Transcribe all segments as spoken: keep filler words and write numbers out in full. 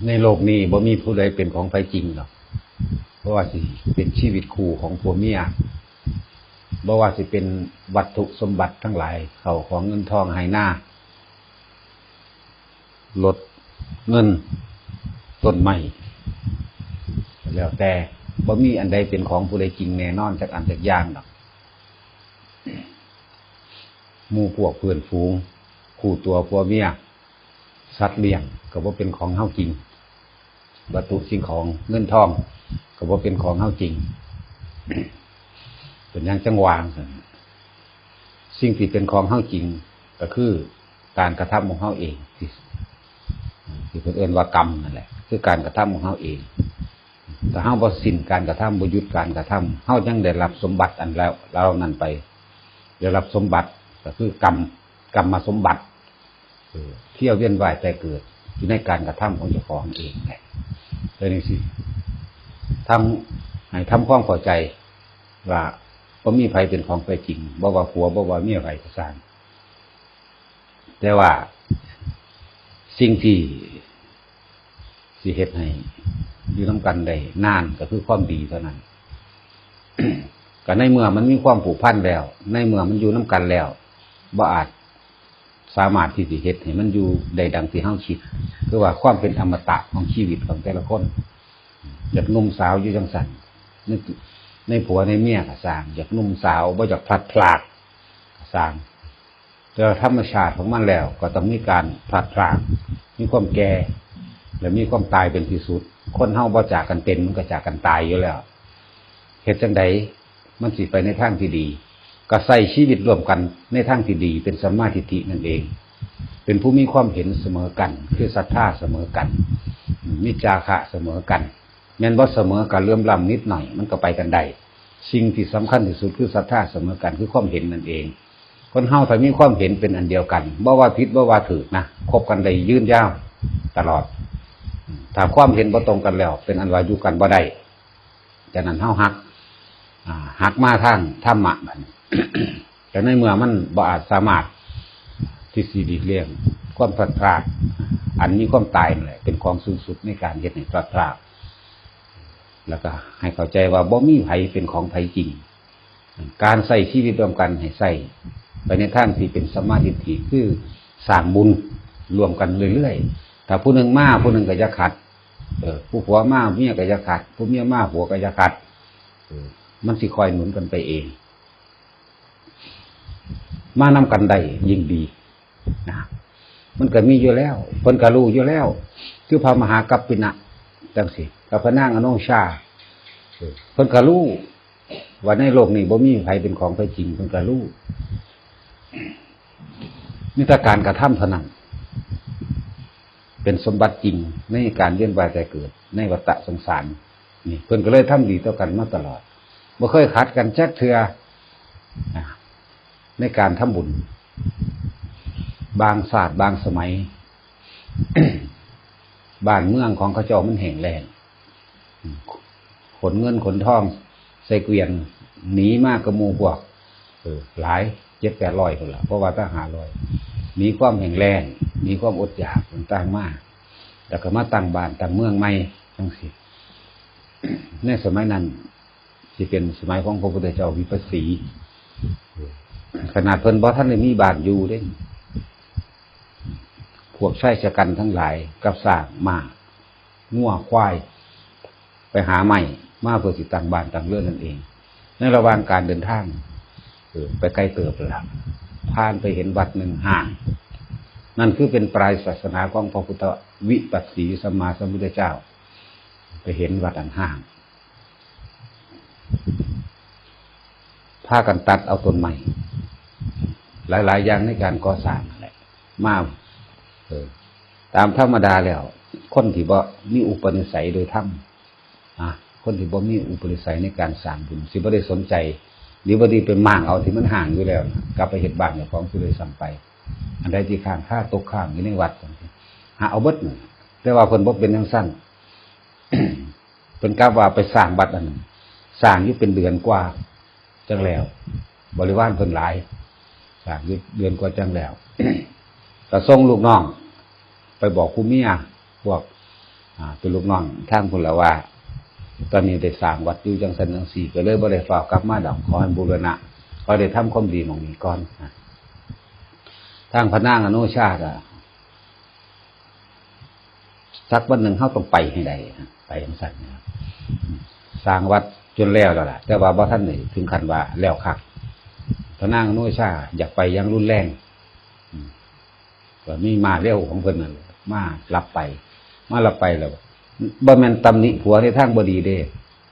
ในโลกนี้บ่มีผู้ใดเป็นของไผจริงดอก บ่ว่าสิเป็นชีวิตคู่ของผัวเมีย บ่ว่าสิเป็นวัตถุสมบัติทั้งหลาย เข้าของเงินทองไฮ่นา รถ เงิน ต้นไม้ แล้วแต่ บ่มีอันใดเป็นของผู้ใดจริงแน่นอนจักอันจักอย่างดอก หมู่พวกเพื่อนฝูง คู่ตัวผัวเมีย สัตว์เลี้ยงก็บ่เป็นของเฮาจริง วัตถุสิ่งของเงินทองก็บ่เป็นของเฮาจริง เป็นหยังจั่งว่าซั่น สิ่งที่เป็นของเฮาจริงก็คือการกระทำของเฮาเอง ที่ ที่เพิ่นเอิ้นว่ากรรมนั่นแหละ คือการกระทำของเฮาเอง ถ้าเฮาบ่สิ้นการกระทำ บ่หยุดการกระทำ เฮายังได้รับสมบัติอันแล้ว เหล่านั้นไป ได้รับสมบัติก็คือกรรม กรรมสมบัติ เออ เที่ยวเวียนว่ายตายเกิดอยู่ในการกระทำของเจ้าของเองแหละ เป็นจั่งซี้ ทำ ให้ทำความเข้าใจว่าบ่มีไผเป็นของไผจริง บ่ว่าผัว บ่ว่าเมียไผก็ซ่าง แต่ว่าสิ่งที่สิเฮ็ดให้อยู่นำกันได้นานก็คือความดีเท่านั้น ก็ในเมื่อมันมีความผูกพันแล้ว ในเมื่อมันอยู่นำกันแล้ว บ่อาจสามารถที่สิเฮ็ดให้มันอยู่ได้ดังที่เฮาคิด คือว่าความเป็นอมตะของชีวิตของแต่ละคน อยากหนุ่มสาวอยู่จั่งซั่น ใน ในผัวในเมียก็ซ่าง อยากหนุ่มสาว บ่อยากพลัดพรากก็ซ่าง แต่ธรรมชาติของมันแล้วก็ต้องมีการพลัดพราก มีความแก่ และมีความตายเป็นที่สุด คนเฮาบ่จากกันเป็น มันก็จากกันตายอยู่แล้ว เฮ็ดจั่งใดมันสิไปในทางที่ดี ก็ใช้ชีวิตร่วมกันในทางที่ดี เป็นสัมมาทิฏฐินั่นเอง เป็นผู้มีความเห็นเสมอกัน คือศรัทธาเสมอกัน มีจาคะเสมอกัน แม่นบ่เสมอกัน เหลื่อมล้ำนิดหน่อย มันก็ไปกันได้ สิ่งที่สำคัญที่สุดคือศรัทธาเสมอกัน คือความเห็นนั่นเอง คนเฮาถ้ามีความเห็นเป็นอันเดียวกัน บ่ว่าผิดบ่ว่าถูกนะ คบกันได้ยืนยาวตลอด ถ้าความเห็นบ่ตรงกันแล้ว เป็นอันว่าอยู่กันบ่ได้ ฉะนั้นเฮาหัก อ่า หักมาทางธรรมะบัดนี้ แต่ในเมื่อมันบ่อาจสามารถที่สิหลีกเลี่ยงความพลัดพราก อันมีความตายนั่นแหละ เป็นของสูงสุดในการเฮ็ดให้พลัดพราก แล้วก็ให้เข้าใจว่าบ่มีไผเป็นของไผจริง การใช้ชีวิตร่วมกันให้ใช้ไปในทางที่เป็นสัมมาทิฏฐิ คือสร้างบุญร่วมกันเรื่อยๆ ถ้าผู้หนึ่งมา ผู้หนึ่งก็อย่าขัด เออ ผู้ผัวมา เมียก็อย่าขัด ผู้เมียมา ผัวก็อย่าขัด เออ มันสิคอยหนุนกันไปเอง มานำกันได้ยิ่งดีนะ มันก็มีอยู่แล้ว เพิ่นก็รู้อยู่แล้ว คือพระมหากัปปินะจั่งซี้ กับพระนางอนงชา เออ เพิ่นก็รู้ว่าในโลกนี้บ่มีไผเป็นของไผจริง เพิ่นก็รู้ มีแต่การกระทำเท่านั้น เป็นสมบัติจริงในการเวียนว่ายตายเกิดในวัฏสงสาร นี่เพิ่นก็เลยทำดีต่อกันมาตลอด บ่เคยขัดกันจักเทื่อ อ่ะ ในการทำบุญ บางชาติบางสมัย บ้านเมืองของเขาเจ้ามันแห้งแล้ง ขนเงินขนทองใส่เกวียน หนีมากับหมู่พวก เออ หลาย เจ็ดแปดร้อยพุ้นล่ะ เพราะว่าถ้าห้าร้อย หนีความแห้งแล้ง หนีความอดอยากต่างๆมา แล้วก็มาตั้งบ้านตั้งเมืองใหม่จั่งซี้ ในสมัยนั้นสิเป็นสมัยของพระพุทธเจ้าวิปัสสี ขนาดเพิ่นบ่ทันได้มีบ้านอยู่เด้ พวกชายชะกันทั้งหลายกับช้างม้า งัวควาย ไปหาไม้มาเพื่อสิตั้งบ้านตั้งเรือนนั่นเอง ในระหว่างการเดินทาง เออ ไปไกลเติบแล้วล่ะ ผ่านไปเห็นวัดหนึ่งฮ้าง นั่นคือเป็นปลายศาสนาของพระพุทธวิปัสสีสัมมาสัมพุทธเจ้า ไปเห็นวัดอันฮ้าง พากันตัดเอาต้นไม้ หลายๆอย่างในการก่อสร้างนั่นแหละ มา เออ ตามธรรมดาแล้ว คนที่บ่มีอุปนิสัยโดยธรรม อ่ะ คนที่บ่มีอุปนิสัยในการสร้างบุญ สิบ่ได้สนใจ หรือบ่ดีไปม้างเอาที่มันฮ้างอยู่แล้วนะ กลับไปเฮ็ดบ้านเจ้าของซะด้วยซ้ำไป อันใดที่ค้างคาตกค้างอยู่ในวัด หาเอาเบิดนั่น แต่ว่าเพิ่นบ่เป็นจั่งซั้น เพิ่นกลับว่าไปสร้างวัดอันนั้น สร้างอยู่เป็นเดือนกว่าจั่งแล้ว บริวารเพิ่นหลาย สร้างอยู่เดือนกว่าจั่งแล้ว ก็ส่งลูกน้องไปบอกผู้เมีย พวก อ่า เป็นลูกน้องทางพุ้นละว่า ตอนนี้ได้สร้างวัดอยู่จังซั่นจังซี่ ก็เลยบ่ได้ฟ้าวกลับมาดอก ขอให้บูรณะ ขอได้ทำความดีหม่องนี้ก่อนนะ ทางพระนางอนุชาก็ สักวันหนึ่งเฮาต้องไปให้ได้นะ ไปจังซั่นนะ สร้างวัดจนแล้วแล้วล่ะ แต่ว่าบ่ทันได้ถึงขั้นว่าแล้วคัก พระนางอนุชาอยากไปอย่างรุนแรง อืม ก็มีม้าเร็วของเพิ่นนั่นแหละ มารับไป มารับไปแล้ว บ่แม่นตำหนิผัวในทางบ่ดีเด้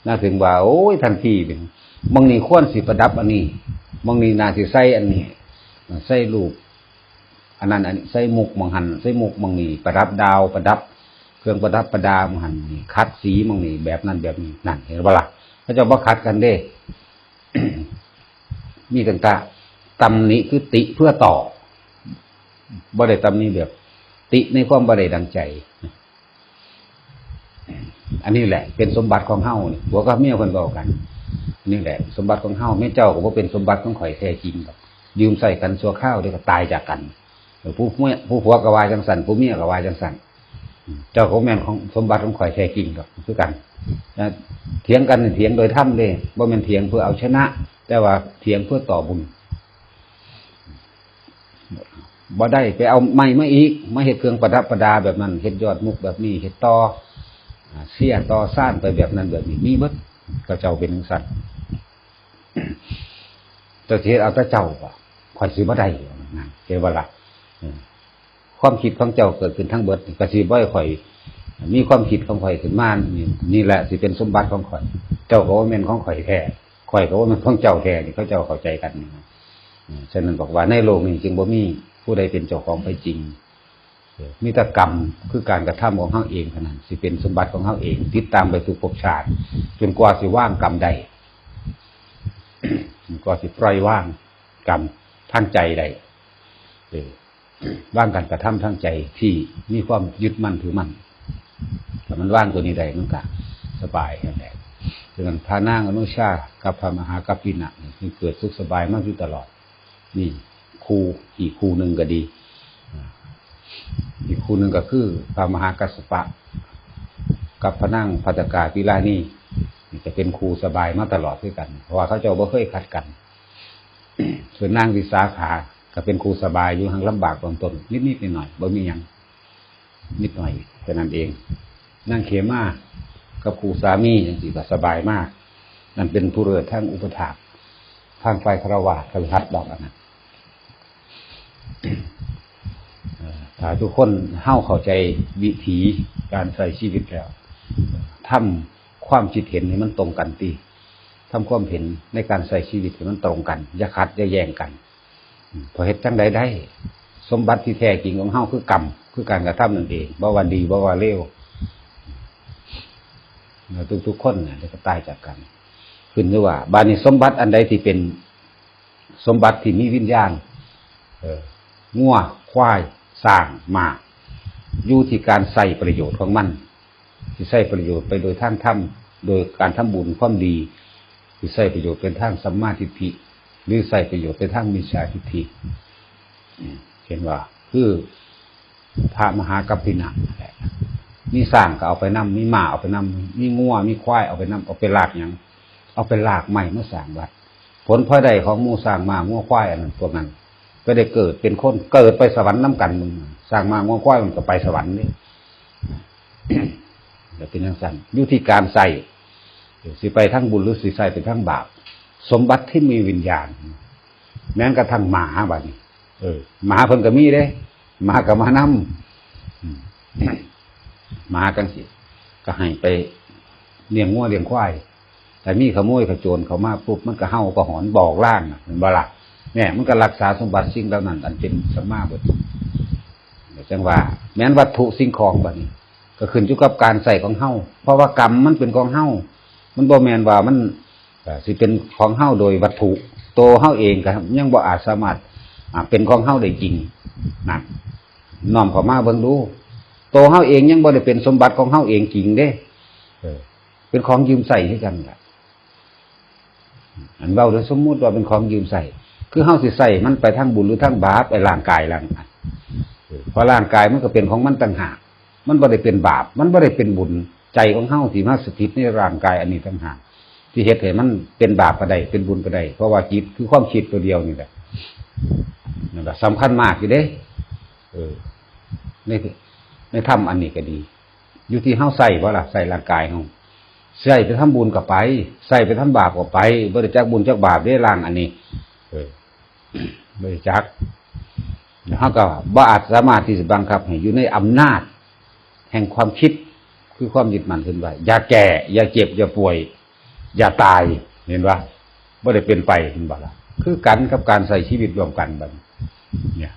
นะ ถึงว่า โอ้ย ทันทีนี่ หม่องนี้ควรสิประดับอันนี้ หม่องนี้น่าสิใส่อันนี้ ใส่รูป อันนั้น อันนี้ ใส่มุกหม่องหั่น ใส่มุกหม่องนี้ ประดับดาว ประดับเครื่องประดับประดาหม่องหั่นนี่ ขัดสีหม่องนี้ แบบนั้นแบบนี้ นั่น เห็นบ่ล่ะ เขาเจ้าบ่ขัดกันเด้ มีตั้งแต่ตำหนิคือติเพื่อต่อ บ่ได้ตำหนิแบบ ติในความบ่ได้ดังใจ อันนี้แหละเป็นสมบัติของเฮานี่ ผัวกับเมียเพิ่นเว้ากัน นี่แหละสมบัติของเฮา แม่เจ้าก็บ่เป็นสมบัติของข่อยแท้จริงดอก ยืมใช้กันชั่วคราว เดี๋ยวก็ตายจากกัน ผู้เมีย ผู้ผัวก็ว่าจังซั่น ผู้เมียก็ว่าจังซั่น เจ้าก็บ่แม่นของสมบัติของข่อยแท้จริงดอก คือกันนะ เถียงกันนี่เถียงโดยธรรมเด้ บ่แม่นเถียงเพื่อเอาชนะ แต่ว่าเถียงเพื่อต่อบุญ บ่ได้ไปเอาไม้มาอีก มาเฮ็ดเครื่องประดับประดาแบบนั้น เฮ็ดยอดมุกแบบนี้ เฮ็ดต่อ อ่า เสียต่อซ่านไปแบบนั้นแบบนี้ มีเบิด เขาเจ้าเป็นจังซั่น เจ้าสิเฮ็ดเอาแต่เจ้าบ่ ข่อยสิบ่ได้ นั่น เห็นบ่ล่ะ อืม ความคิดของเจ้าเกิดขึ้นทั้งเบิดนี่ ก็สิบ่ให้ข่อยมีความคิดของข่อยขึ้นมา นี่ นี่แหละสิเป็นสมบัติของข่อย เจ้าก็บ่แม่นของข่อยแท้ ข่อยก็บ่แม่นของเจ้าแท้ นี่เขาเจ้าเข้าใจกันนี่นะ อืม ฉะนั้นบอกว่าในโลกนี้จึงบ่มีผู้ใดเป็นเจ้าของแท้จริง เออ มีแต่กรรม คือการกระทำของเฮาเองเท่านั้น สิเป็นสมบัติของเฮาเอง ติดตามไปสู่ภพชาติ จนกว่าสิวางกรรมได้ จนกว่าสิปล่อยวางกรรมทางใจได้ เออ วางการกระทำทางใจที่มีความยึดมั่นถือมั่น ถ้ามันวางตัวนี้ได้ มันก็สบายนั่นแหละ ฉะนั้นพระนางอนุชากับพระมหากัปปินะนี่เพิ่นเกิดสุขสบายมาอยู่ตลอด นี่คู่อีกคู่หนึ่งก็ดี อ่า อีกคู่หนึ่งก็คือพระมหากัสสปะ กับพระนางภัตตกาพิลานี นี่จะเป็นคู่สบายมาตลอดคือกัน เพราะว่าเขาเจ้าบ่เคยขัดกัน ส่วนนางวิสาขาก็เป็นคู่สบายอยู่ หั้งลำบากเบื้องต้นนิดๆหน่อยๆ บ่มีหยัง นิดหน่อยแค่นั้นเอง นางเขมากับคู่สามีจังซี่ก็สบายมาก นั่นเป็นผู้เลิศทางอุปถาก ทางฝ่ายฆราวาส คฤหัสถ์ดอกอันนั้น เอ่อ ถ้าทุกคนเฮาเข้าใจวิถีการใช้ชีวิตแล้ว ทำความคิดเห็นให้มันตรงกันติ ทำความเห็นในการใช้ชีวิตให้มันตรงกัน อย่าขัดอย่าแย้งกัน อืม พอเฮ็ดจั่งใดได้ สมบัติที่แท้จริงของเฮาคือกรรม คือการกระทำนั่นเอง บ่ว่าดีบ่ว่าเลว แล้วทุกๆคนเนี่ยก็ตายจากกัน ขึ้นอยู่ว่า บาดนี้สมบัติอันใดที่เป็นสมบัติที่มีวิญญาณ เออ งัว ควาย ช้าง ม้า อยู่ที่การใช้ประโยชน์ของมัน สิใช้ประโยชน์ไปโดยทางธรรม โดยการทำบุญความดี สิใช้ประโยชน์เป็นทางสัมมาทิฏฐิ หรือใช้ประโยชน์เป็นทางมิจฉาทิฏฐิ อืม เห็นว่า คือพระมหากัปปินะนั่นแหละ มีช้างก็เอาไปนำ มีม้าเอาไปนำ มีงัว มีควายเอาไปนำ เอาไปลากหยัง เอาไปลากไม้มาสร้างวัด ผลพลอยได้ของหมู่ช้างม้างัวควายอันนั้น พวกนั้น ก็ได้เกิดเป็นคน เกิดไปสวรรค์นำกัน มึง ช้างม้างัวควายมันก็ไปสวรรค์นี่ ก็เป็นจั่งซั่น อยู่ที่การใช้ สิไปทางบุญหรือสิใช้ไปทางบาป สมบัติที่มีวิญญาณ แม้กระทั่งหมาบัดนี้ เออ หมาเพิ่นก็มีเด้ หมาก็มานำ อืม หมาจั่งซี้ ก็ให้ไปเลี้ยงงัวเลี้ยงควาย แต่มีขโมยขโจรเข้ามาปุ๊บ มันก็เห่าก็หอนบอกลางน่ะ แม่นบ่ล่ะ เนี่ย มันก็รักษาสมบัติสิ่งเหล่านั้น อันเป็นสัมมาเบิด จั่งว่า แม้นวัตถุสิ่งของบัดนี้ ก็ขึ้นอยู่กับการใช้ของเฮา เพราะว่ากรรมมันเป็นของเฮา มันบ่แม่นว่ามัน เอ่อ สิเป็นของเฮาโดยวัตถุ ตัวเฮาเองก็ยังบ่อาจสามารถ อ่า เป็นของเฮาได้จริง นั่น น้อมเข้ามาเบิ่งดู ตัวเฮาเองยังบ่ได้เป็นสมบัติของเฮาเองจริงเด้ เออ เป็นของยืมใช้คือกันล่ะ อันเว้าโดยสมมุติว่าเป็นของยืมใช้ คือเฮาสิใช้มันไปทางบุญหรือทางบาป ไอ้ร่างกายร่างนั้น เออ เพราะร่างกายมันก็เป็นของมันต่างหาก มันบ่ได้เป็นบาป มันบ่ได้เป็นบุญ ใจของเฮาที่มาสถิตในร่างกายอันนี้ต่างหาก ที่เฮ็ดให้มันเป็นบาปก็ได้ เป็นบุญก็ได้ เพราะว่าจิตคือความคิดตัวเดียวนี่แหละ นั่นแหละสำคัญมากอยู่เด้ เออ ใน ในธรรมอันนี้ก็ดี อยู่ที่เฮาใช้บ่ล่ะ ใช้ร่างกายเฮา ใช้ไปทำบุญก็ไป ใช้ไปทำบาปก็ไป บ่ได้จักบุญจักบาปเด้ร่างอันนี้ เออ บ่ได้จัก แล้วเฮาก็บ่อาจสามารถที่จะบังคับให้อยู่ในอำนาจแห่งความคิด คือความยึดมั่นถือมั่น อย่าแก่ อย่าเจ็บ อย่าป่วย อย่าตาย เห็นบ่ บ่ได้เป็นไป เห็นบ่ล่ะ คือกันกับการใช้ชีวิตร่วมกันบัดนี้ เนี่ย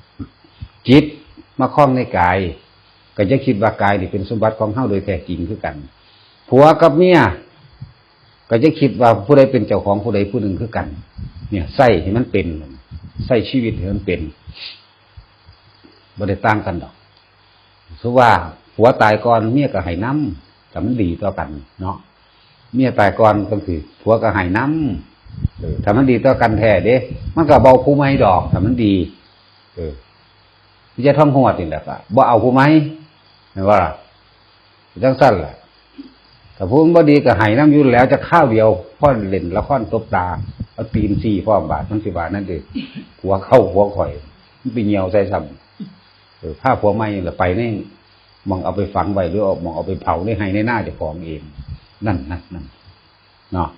จิตมาครองในกาย ก็อย่าคิดว่ากายนี่เป็นสมบัติของเฮาโดยแท้จริงคือกัน ผัวกับเมีย ก็อย่าคิดว่าผู้ใดเป็นเจ้าของผู้ใดผู้หนึ่งคือกัน เนี่ย ใช้ให้มันเป็น ใช้ชีวิตให้มันเป็น บ่ได้ต่างกันดอก สมมุติว่าผัวตายก่อน เมียก็ให้นำ ถ้ามันดีต่อกันเนาะ เมียตายก่อนจั่งซี้ ผัวก็ให้นำ เออ ถ้ามันดีต่อกันแท้เด้ มันก็บ่เอาผู้ใหม่ดอก ถ้ามันดี เออ คือจั่งทองหวดนี่แหละ ก็บ่เอาผู้ใหม่ แม่นบ่ล่ะ จั่งซั้นล่ะ ถ้าผู้มันบ่ดีก็ให้นำอยู่แล้ว จักคราวเดียว พอเล่นละครตบตา เอาตีนซี้พร้อม บาดมันสิว่านั่นเด้ ผัวเก่าผัวข่อย มันไปเหี่ยวใส่ซ้ำ เออ พาผัวใหม่ล่ะไปในหม่องเอาไปฝังไว้ หรือเอาหม่องเอาไปเผาในไร่ในนาเจ้าของเอง นั่น นั่น นั่น เนาะ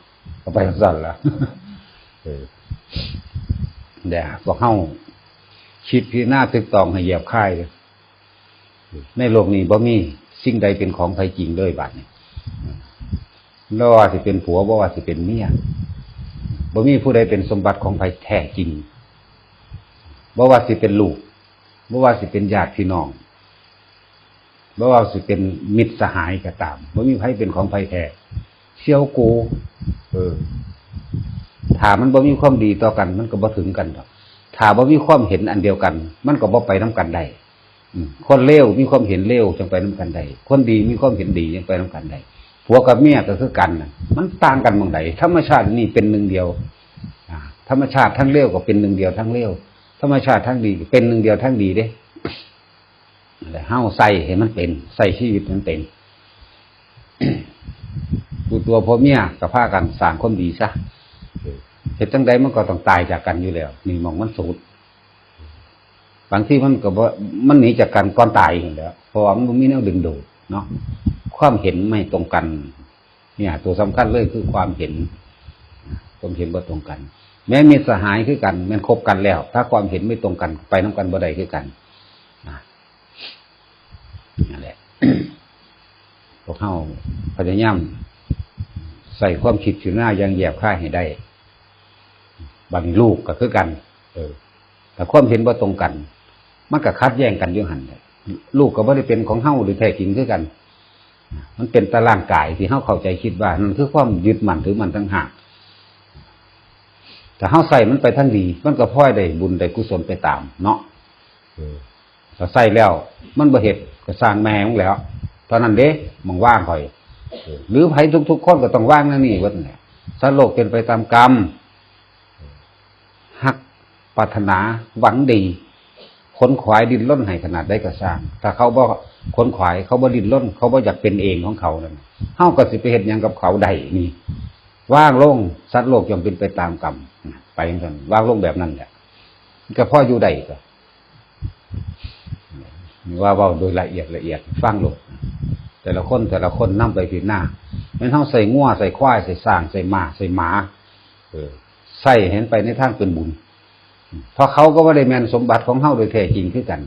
ก็ไปจั่งซั้นล่ะ เออ เดี๋ยวพวกเฮาคิดพิจารณาตึกตองให้แยบคายเด้อ ในโลกนี้บ่มีสิ่งใดเป็นของไผจริงเลยบัดนี้ บ่ว่าสิเป็นผัว บ่ว่าสิเป็นเมีย บ่มีผู้ใดเป็นสมบัติของไผแท้จริง บ่ว่าสิเป็นลูก บ่ว่าสิเป็นญาติพี่น้อง บ่ว่าสิเป็นมิตรสหายก็ตาม บ่มีไผเป็นของไผแท้ เสี่ยวกู เออ ถ้ามันบ่มีความดีต่อกัน มันก็บ่ถึงกันดอก ถ้าบ่มีความเห็นอันเดียวกัน มันก็บ่ไปนำกันได้ อืม คนเลวมีความเห็นเลวจั่งไปนำกันได้ คนดีมีความเห็นดีจั่งไปนำกันได้ ผัวกับเมียก็คือกันน่ะ มันต่างกันหม่องใด ธรรมชาตินี่เป็นหนึ่งเดียว อ่า ธรรมชาติทั้งเลวก็เป็นหนึ่งเดียวทั้งเลว ธรรมชาติทั้งดีก็เป็นหนึ่งเดียวทั้งดีเด้ นั่นแหละ เฮาใช้ให้มันเป็น ใช้ชีวิตให้มันเป็น ผู้ตัวผัวเมียก็พากันสร้างความดีซะ เฮ็ดจั่งใดมันก็ต้องตายจากกันอยู่แล้ว นี่หม่องมันสุด บางทีมันก็บ่ มันหนีจากกันก่อนตายนั่นแหละ เพราะว่ามันบ่มีแนวดึงดูดเนาะ ความเห็นไม่ตรงกัน เนี่ย ตัวสำคัญเลยคือความเห็น ความเห็นบ่ตรงกัน แม้มิตรสหายคือกัน แม่นคบกันแล้ว ถ้าความเห็นไม่ตรงกัน ไปนำกันบ่ได้คือกัน อ่ะ นั่นแหละ พวกเฮาพยายามใช้ความคิดพิจารณาอย่างแยบคายให้ได้ บัดนี้ลูกก็คือกัน เออ ถ้าความเห็นบ่ตรงกัน มันก็ขัดแย้งกันอยู่หั่นแหละ ลูกก็บ่ได้เป็นของเฮาโดยแท้จริงคือกัน มันเป็นแต่ร่างกายที่เฮาเข้าใจคิดว่า นั่นคือความยึดมั่นถือมั่นต่างหาก ถ้าเฮาใช้มันไปทางดี มันก็พลอยได้บุญได้กุศลไปตามเนาะ เออ ถ้าใช้แล้วมันบ่เฮ็ด ก็ซ่างแม่มึงแหล้ว เท่านั้นเด้ หม่องวางข่อย เออ หรือไผทุกๆคนก็ต้องวางแนวนี้เบิดนั่นแหละ สัตว์โลกเป็นไปตามกรรม ฮัก ปรารถนา หวังดี ขนขวายดิ้นรนให้ขนาดใดก็ซ่าง ถ้าเขาบ่ขนขวาย เขาบ่ดิ้นรน เขาบ่อยากเป็นเองของเขานั่น เฮาก็สิไปเฮ็ดหยังกับเขาได้นี่ วางลง สัตว์โลกย่อมเป็นไปตามกรรม ไปจั่งซั้น วางลงแบบนั้นแหละ มันก็พออยู่ได้ก็ นี่ว่าเว้าโดยละเอียดละเอียด ฟังโลด แต่ละคนแต่ละคนนำไปพิจารณา แม่นเฮาใช้งัว ใช้ควาย ใช้ช้าง ใช้ม้า ใช้หมา เออ ใช้ให้มันไปในทางเป็นบุญ เพราะเขาก็บ่ได้แม่นสมบัติของเฮาโดยแท้จริงคือกัน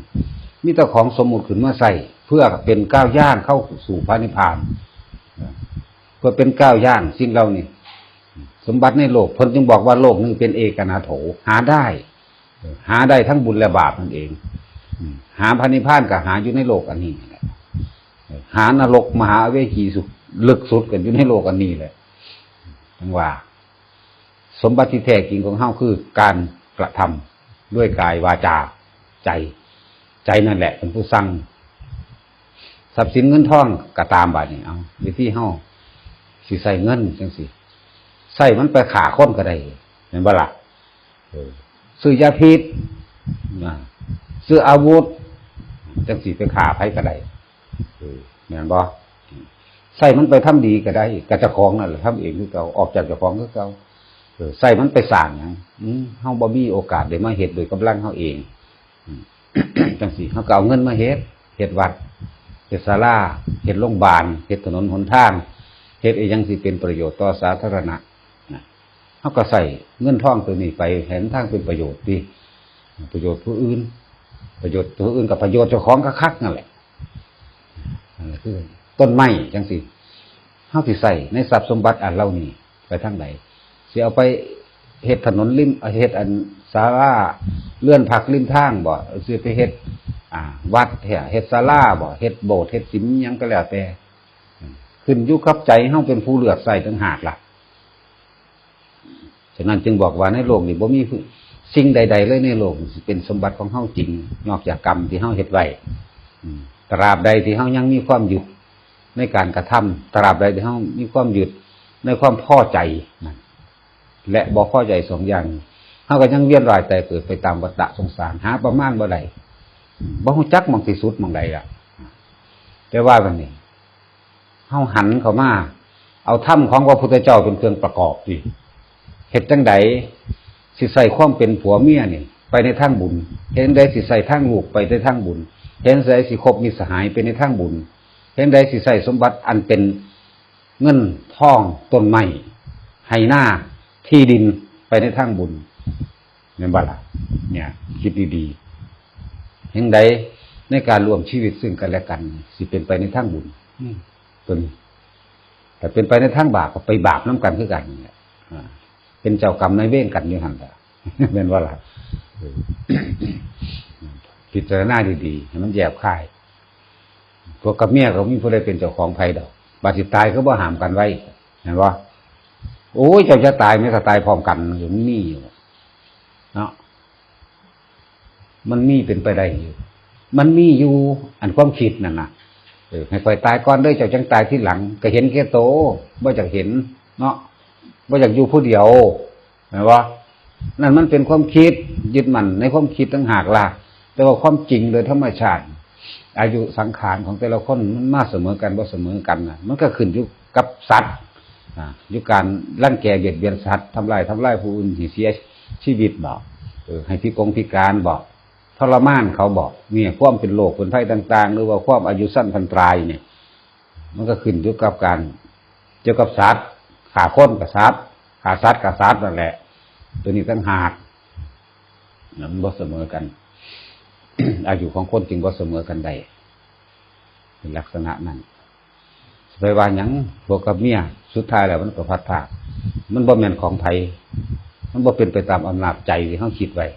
มีแต่ของสมมุติขึ้นมาใช้ เพื่อเป็นก้าวย่างเข้าสู่พระนิพพาน เพื่อเป็นก้าวย่างสิ่งเหล่านี้ สมบัติในโลก เพิ่นจึงบอกว่าโลกหนึ่งเป็นเอกนาโถ หาได้ หาได้ทั้งบุญและบาปนั่นเอง อืม หาพระนิพพานก็หาอยู่ในโลกอันนี้แหละ หานรกมหาอเวจีสุด ลึกสุดก็อยู่ในโลกอันนี้แหละ จั่งว่า สมบัติที่แท้จริงของเฮาคือการกระทำด้วยกายวาจาใจ ใจนั่นแหละเป็นผู้สั่ง ทรัพย์สินเงินทองก็ตามบัดนี้ เอา วิธีเฮาสิใช้เงินจั่งซี้ ใช้มันไปฆ่าคนก็ได้ แม่นบ่ล่ะ เออ ซื้อยาพิษ นะ ซื้ออาวุธ จั่งซี้ไปฆ่าไผก็ได้ เออ แม่นบ่? ใช้มันไปทำดีก็ได้ กับเจ้าของนั่นแหละ ทำเองคือเก่า ออกจากเจ้าของคือเก่า เออ ใช้มันไปสร้างหยัง อืม เฮาบ่มีโอกาสได้มาเฮ็ดโดยกำลังเฮาเอง อืม จังซี่ เฮาก็เอาเงินมาเฮ็ด เฮ็ดวัด เฮ็ดศาลา เฮ็ดโรงบาล เฮ็ดถนนหนทาง เฮ็ดอีหยังสิเป็นประโยชน์ต่อสาธารณะ นะ เฮาก็ใช้เงินทองตัวนี้ไปให้มันทางเป็นประโยชน์ติ ประโยชน์ผู้อื่น ประโยชน์ผู้อื่นกับประโยชน์เจ้าของคักๆนั่นแหละ นั่นแหละคือต้นไม้จังซี่ เฮาสิใช้ในทรัพย์สมบัติอันเหล่านี้ไปทางใด สิเอาไปเฮ็ดถนนริม เฮ็ดอันศาลา เรือนพักริมทางบ่ สิไปเฮ็ด อ่า วัดแท้ เฮ็ดศาลาบ่ เฮ็ดโบสถ์ เฮ็ดศิลป์หยังก็แล้วแต่ ขึ้นอยู่กับใจเฮาเป็นผู้เลือกใช้ต่างหากล่ะ ฉะนั้นจึงบอกว่าในโลกนี้บ่มีสิ่งใดๆเลยในโลกสิเป็นสมบัติของเฮาจริง นอกจากกรรมที่เฮาเฮ็ดไว้ อืม ตราบใดที่เฮายังมีความยึดในการกระทำ ตราบใดที่เฮามีความยึดในความพอใจนั่น และบ่พอใจสองอย่าง เฮาก็ยังเวียนว่ายตายเกิดไปตามวัฏฏะสงสาร หาประมาณบ่ได้ บ่ฮู้จักหม่องสิสุดหม่องใดล่ะ แต่ว่าบัดนี้ เฮาหันเข้ามา เอาธรรมของพระพุทธเจ้าเป็นเครื่องประกอบสิ เฮ็ดจั่งใดสิใช้ความเป็นผัวเมียนี่ ไปในทางบุญ เฮ็ดจั่งใดสิใช้ทางลูกไปในทางบุญ เฮ็ดจั่งใดสิคบมิตรสหายไปในทางบุญ เฮ็ดจั่งใดสิใช้สมบัติอันเป็นเงินทองต้นไม้ ไฮ่นา ที่ดินไปในทางบุญ แม่นบ่ล่ะ เนี่ย คิดดีๆ จั่งใดในการร่วมชีวิตซึ่งกันและกัน สิเป็นไปในทางบุญ อืม ตัวนี้ แต่เป็นไปในทางบาปก็ไปบาปนำกันคือกันนั่นแหละ อ่า เป็นเจ้ากรรมนายเวรกันอยู่หั่นล่ะ แม่นบ่ล่ะ เออ พิจารณาดีๆ ให้มันแยบคาย ผัวกับเมียก็มีผู้ใดเป็นเจ้าของไผดอก บาดสิตายก็บ่ห้ามกันไว้ แม่นบ่? โอ้ย เจ้าจะตายแม่ ถ้าตายพร้อมกัน มันก็มีอยู่ เนาะ มันมีเป็นไปได้อยู่ มันมีอยู่ อันความคิดนั่นน่ะ เออ ให้ข้อยตายก่อนเด้อ เจ้าจั่งตายทีหลัง ก็เห็นแก่โต บ่อยากเห็น เนาะ บ่อยากอยู่ผู้เดียว แม่นบ่? นั่นมันเป็นความคิด ยึดมั่นในความคิดต่างหากล่ะ แต่ว่าความจริงโดยธรรมชาติ อายุสังขารของแต่ละคนมันมาเสมอกันบ่เสมอกันน่ะ มันก็ขึ้นอยู่กับสัตว์ อ่า อยู่การรังแกเบียดเบียนสัตว์ ทำลาย ทำลายผู้อื่นให้เสียชีวิตบ่ เออ ให้พิกลพิการบ่ ทรมานเขาบ่ เนี่ย ความเป็นโรคเป็นภัยต่างๆ หรือว่าความอายุสั้นพลันตายเนี่ย มันก็ขึ้นอยู่กับการ เกี่ยวกับสัตว์ ฆ่าคนก็สัตว์ ฆ่าสัตว์ก็สัตว์นั่นแหละ ตัวนี้ต่างหาก นะ มันบ่เสมอกัน อายุของคนจึงบ่เสมอกันได้ เป็นลักษณะนั้น สิไปว่าหยัง ผัวกับเมีย สุดท้ายแล้วมันก็พลัดพราก มันบ่แม่นของไผ มันบ่เป็นไปตามอำนาจใจที่เฮาคิดไว้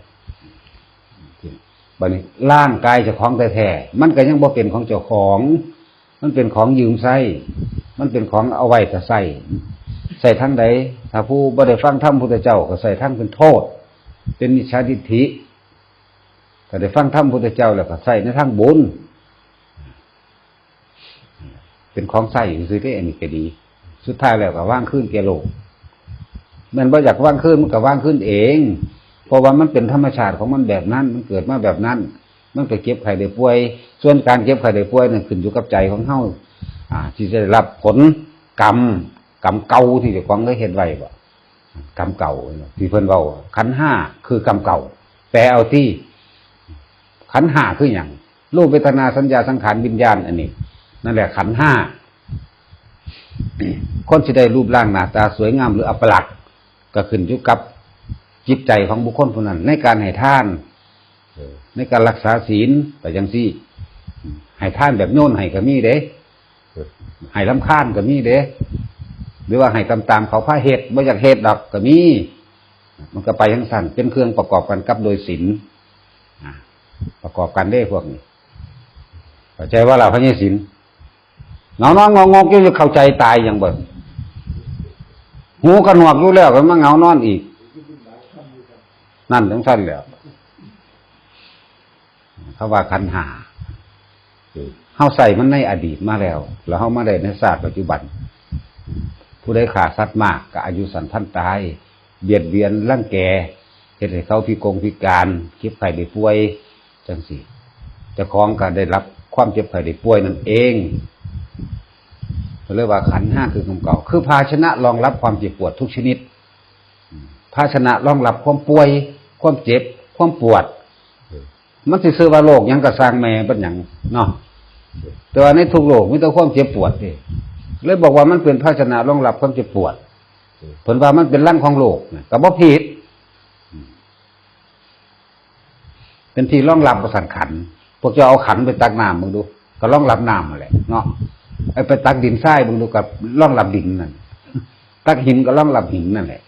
บัดนี้ร่างกายเจ้าของแท้ๆ มันก็ยังบ่เป็นของเจ้าของ มันเป็นของยืมใช้ มันเป็นของเอาไว้ถ้าใช้ ใช้ทางใด ถ้าผู้บ่ได้ฟังธรรมพุทธเจ้าก็ใช้ทางเป็นโทษ เป็นมิจฉาทิฏฐิ ถ้าได้ฟังธรรมพุทธเจ้าแล้วก็ใช้ในทางบุญ เป็นของใช้ซื่อๆเด้ อันนี้ก็ดี สุดท้ายแล้วก็วางคืนแก่โลก แม่นบ่อยากวางคืนมันก็วางคืนเอง เพราะว่ามันเป็นธรรมชาติของมันแบบนั้น มันเกิดมาแบบนั้น มันก็เจ็บไข้ได้ป่วย ส่วนการเจ็บไข้ได้ป่วยนั่นขึ้นอยู่กับใจของเฮา อ่า ที่จะได้รับผลกรรม กรรมเก่าที่เจ้าของเคยเฮ็ดไว้บ่ กรรมเก่า ที่เพิ่นเว้า ขันธ์ห้าคือกรรมเก่า แปลเอาติ ขันธ์ห้าคือหยัง รูป เวทนา สัญญา สังขาร วิญญาณ อันนี้ นั่นแหละขันธ์ห้า คนสิได้รูปร่างหน้าตาสวยงามหรืออัปลักษณ์ ก็ขึ้นอยู่กับจิตใจของบุคคลผู้นั้น ในการให้ทาน เออ ในการรักษาศีล ไปจั่งซี้ ให้ทานแบบโยนให้ก็มีเด้ เออ ให้รำคาญก็มีเด้ หรือว่าให้ตามๆเขาพาเฮ็ด บ่อยากเฮ็ดดอกก็มี มันก็ไปจั่งซั้น เป็นเครื่องประกอบกันกับโดยศีล อ่า ประกอบกันเด้พวกนี้ เข้าใจบ่ล่ะ พระญาศีล เหงานอนงอกๆอยู่ เข้าใจตายหยังบ่ หูก็หนวกอยู่แล้ว ก็มาเหงานอนอีก นั่นจั่งซั้นแหล้ว เขาว่าขันธ์ห้า เฮาใช้มันในอดีตมาแล้ว แล้วเฮามาได้ในชาติปัจจุบัน ผู้ใดฆ่าสัตว์มากก็อายุสั้นพลันตาย เบียดเบียนรังแก เฮ็ดให้เขาพิกลพิการ เจ็บไข้ได้ป่วย จั่งซี้ เจ้าของก็ได้รับ ความเจ็บไข้ได้ป่วยนั่นเอง ก็เลยว่าขันธ์ห้าคือคำเก่า คือภาชนะรองรับความเจ็บปวดทุกชนิด ภาชนะรองรับความป่วย ความเจ็บ ความปวด มันสิชื่อว่าโรคหยังก็ช่างแม่ เป็นหยังเนาะ แต่ว่าในทุกโรคมีแต่ความเจ็บปวดเด้ เลยบอกว่ามันเป็นภาชนะรองรับความเจ็บปวด เพิ่นว่ามันเป็นรังของโรคนะ ก็บ่ผิด เป็นที่รองรับประสานขันธ์ พวกเจ้าเอาขันไปตักน้ำมึงดู ก็รองรับน้ำนั่นแหละเนาะ ไอ้ไปตักดินทรายมึงดู ก็รองรับดินนั่น ตักหินก็รองรับหินนั่นแหละ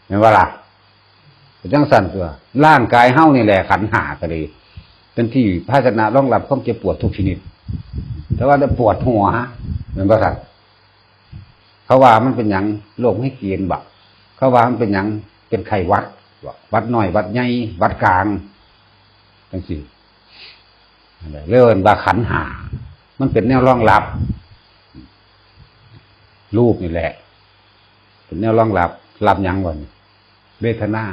แม่นบ่ล่ะ เป็นจังซั่นตัว ร่างกายเฮานี่แหละ ขันธ์ห้าก็เลย เป็นที่ภาชนะรองรับความเจ็บปวดทุกชนิด แต่ว่าปวดหัว แม่นบ่ซั่น เขาว่ามันเป็นหยัง โรคไมเกรนบ่ เขาว่ามันเป็นหยัง เป็นไข้หวัดบ่ หวัดน้อย หวัดใหญ่ หวัดกลาง จังซี่ นั่นแหละ เรียกว่าขันธ์ห้า มันเป็นแนวรองรับ รูปนี่แหละ เป็นแนวรองรับ รับหยังวะนี่ เวทนา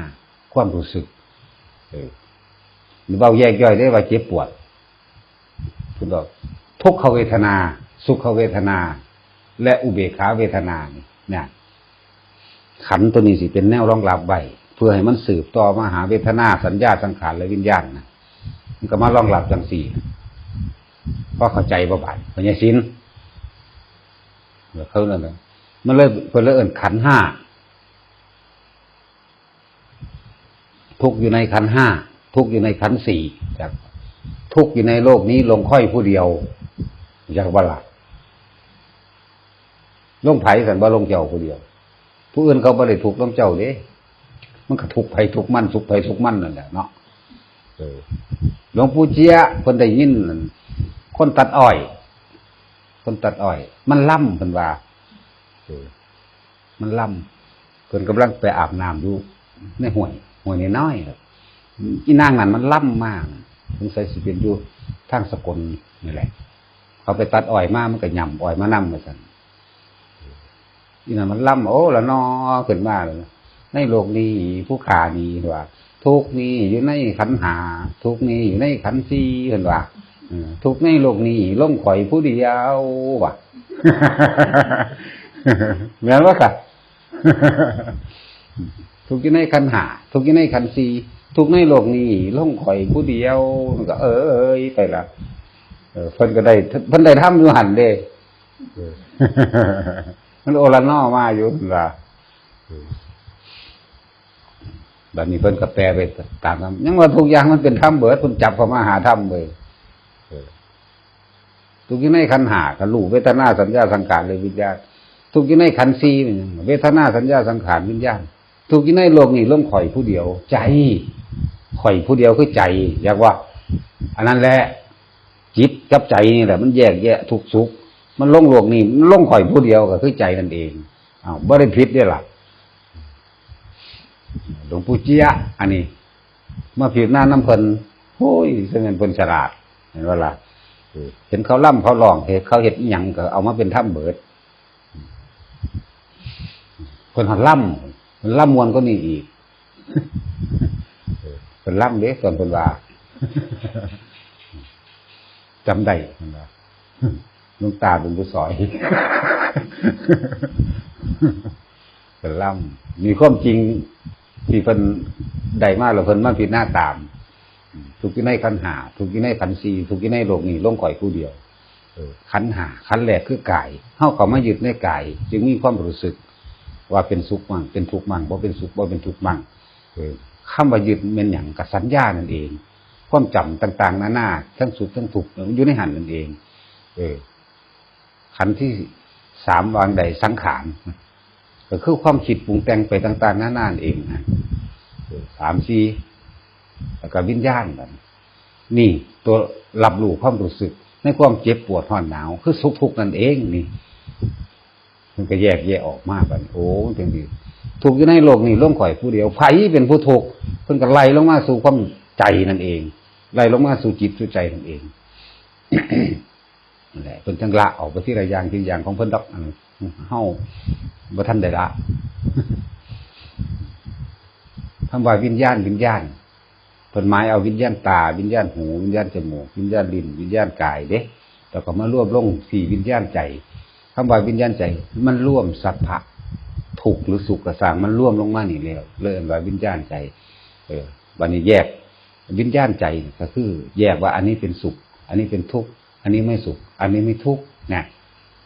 ความรู้สึก เออ หรือเว้าแยกย่อยได้ว่าเจ็บปวด คุณบอก ทุกขเวทนา สุขเวทนา และอุเบกขาเวทนานี่ เนี่ย ขันธ์ตัวนี้สิเป็นแนวรองรับไว้ เพื่อให้มันสืบต่อมาหาเวทนา สัญญา สังขาร และวิญญาณนะ มันก็มารองรับจังซี่ พอเข้าใจบ่บาด พญาศิลป์ เขานั่นแหละ มันเลย เพิ่นเลยเอิ้นขันธ์ห้า ทุกข์อยู่ในขันธ์ห้า ทุกข์อยู่ในขันธ์สี่ จัก ทุกข์อยู่ในโลกนี้ลงข้อยผู้เดียว จักบ่ล่ะ ลงไผซั่น บ่ลงเจ้าผู้เดียว ผู้อื่นเขาบ่ได้ทุกข์นำเจ้าเด้ มันก็ทุกข์ไผทุกข์มัน สุขไผสุขมันนั่นแหละเนาะ เออ หลวงปู่เจี๊ยะเพิ่นได้ยินนั่น คนตัดอ้อย คนตัดอ้อย มันลำ เพิ่นว่า เออ มันลำ เพิ่นกำลังไปอาบน้ำอยู่ในห้วย ห้วยน้อยๆครับ อีนางนั่นมันลำมา สงสัยสิเป็นอยู่ทางสกลนี่แหละ เขาไปตัดอ้อยมา มันก็หย่ำอ้อยมานำว่าซั่น อีนั่นมันลำ โอ้ ละนอ ขึ้นมาเลย ในโลกนี้ผู้ข้านี้ว่า ทุกข์นี้อยู่ในขันธ์ห้า ทุกข์นี้อยู่ในขันธ์สี่ เพิ่นว่า เออ ทุกข์ในโลกนี้ลงข้อยผู้เดียวว่ะ แม่นบ่คะ ทุกข์อยู่ในขันธ์ห้า ทุกข์อยู่ในขันธ์สี่ ทุกข์ในโลกนี้ลงข้อยผู้เดียว มันก็เอ้ยไปละ เออ เพิ่นก็ได้ เพิ่นได้ธรรมอยู่หั่นเด้ เออ มันโอละนอมาอยู่หั่นล่ะ เออ บัดนี้เพิ่นก็แปลไปตามนั้น ยังว่าทุกอย่างมันเป็นธรรมเบิด เพิ่นจับเข้ามาหาธรรมเลย เออ ทุกข์อยู่ในขันธ์ห้า ก็รูป เวทนา สัญญา สังขาร และวิญญาณ ทุกข์อยู่ในขันธ์สี่ เวทนา สัญญา สังขาร วิญญาณ ทุกข์อยู่ในโลกนี้ลงข้อยผู้เดียว ใจ ข้อยผู้เดียวคือใจ อยากว่า อันนั้นแหละ จิตกับใจนี่แหละ มันแยกแยะทุกข์สุข มันลงโลกนี้ มันลงข้อยผู้เดียวก็คือใจนั่นเอง อ้าว บ่ได้ผิดเด้ล่ะ หลวงปู่เจี๊ยะ อันนี้ มาผิดหน้านำเพิ่น โอ้ย ซึ่งเพิ่นฉลาด เห็นบ่ล่ะ เออ เห็นเขาลำเขาร้อง เห็นเขาเฮ็ดอิหยังก็เอามาเป็นธรรมเบิด เพิ่นหันลำ เพิ่นลำม่วนกว่านี้อีก เออ เพิ่นลำเด้ ตอนเพิ่นว่า จำได้ เพิ่นว่า หลวงตาเป็นผู้สอน เพิ่นลำ มีความจริงที่เพิ่นได้มาแล้ว เพิ่นมาพิจารณาตาม ทุกข์อยู่ในขันธ์ห้า ทุกข์อยู่ในขันธ์สี่ ทุกข์อยู่ในโลกนี้ ลงข้อยผู้เดียว เออ ขันธ์ห้า ขันธ์แรกคือกาย เฮาเข้ามายึดในกาย จึงมีความรู้สึกว่าเป็นสุขมั่ง เป็นทุกข์มั่ง บ่เป็นสุข บ่เป็นทุกข์มั่ง เออ คำว่ายึดแม่นหยัง ก็สัญญานั่นเอง ความจำต่างๆ นานา ทั้งสุขทั้งทุกข์ มันอยู่ในหั้นนั่นเอง เออ ขันธ์ที่สามวางใด สังขาร ก็คือความคิดปรุงแต่งไปต่างๆ นานานั่นเองนะ เออ สาม สี่ แล้วก็วิญญาณบัดนี้ นี่ตัวรับรู้ความรู้สึกในความเจ็บปวดร้อนหนาว คือสุขทุกข์นั่นเองนี่ มันก็แยกแยะออกมาบัดนี้ โอ้ มันเป็นดี ทุกข์อยู่ในโลกนี้ลงข้อยผู้เดียว ไผเป็นผู้ทุกข์ เพิ่นก็ไล่ลงมาสู่ความใจนั่นเอง ไล่ลงมาสู่จิตสู่ใจนั่นเอง นั่นแหละ เพิ่นจั่งละออกไปทีละอย่างทีละอย่างของเพิ่นดอก อันเฮาบ่ทันได้ละ คำว่าวิญญาณ วิญญาณ เพิ่นหมายเอาวิญญาณตา วิญญาณหู วิญญาณจมูก วิญญาณลิ้น วิญญาณกายเด้ แล้วก็มารวมลงที่วิญญาณใจ คำว่าวิญญาณใจ มันรวมสัพพะทุกข์หรือสุขก็ซ่าง มันรวมลงมานี่แล้ว เลยเอิ้นว่าวิญญาณใจ เออ บัดนี้แยกวิญญาณใจก็คือแยกว่าอันนี้เป็นสุข อันนี้เป็นทุกข์ อันนี้ไม่สุข อันนี้ไม่ทุกข์นะ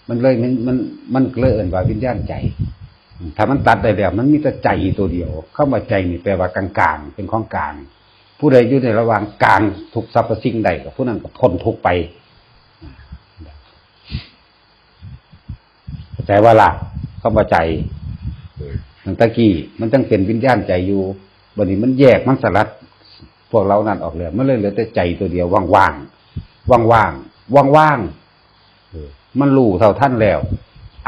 มันเลย มัน มัน มันเลยเอิ้นว่าวิญญาณใจ ถ้ามันตัดได้แล้ว มันมีแต่ใจตัวเดียว คำว่าใจนี่แปลว่ากลางๆ เป็นของกลาง ผู้ใดอยู่ในระหว่างกลางทุกสรรพสิ่งได้ ก็ผู้นั้นก็พ้นทุกข์ไป เข้าใจบ่ล่ะ คำว่าใจ เออ ตั้งแต่กี้มันจังเป็นวิญญาณใจอยู่ บัดนี้มันแยก มันสลัดพวกเหล่านั้นออกแล้ว มันเลยเหลือแต่ใจตัวเดียว ว่างๆ ว่างๆ ว่างๆ เออ มันรู้เท่าทันแล้ว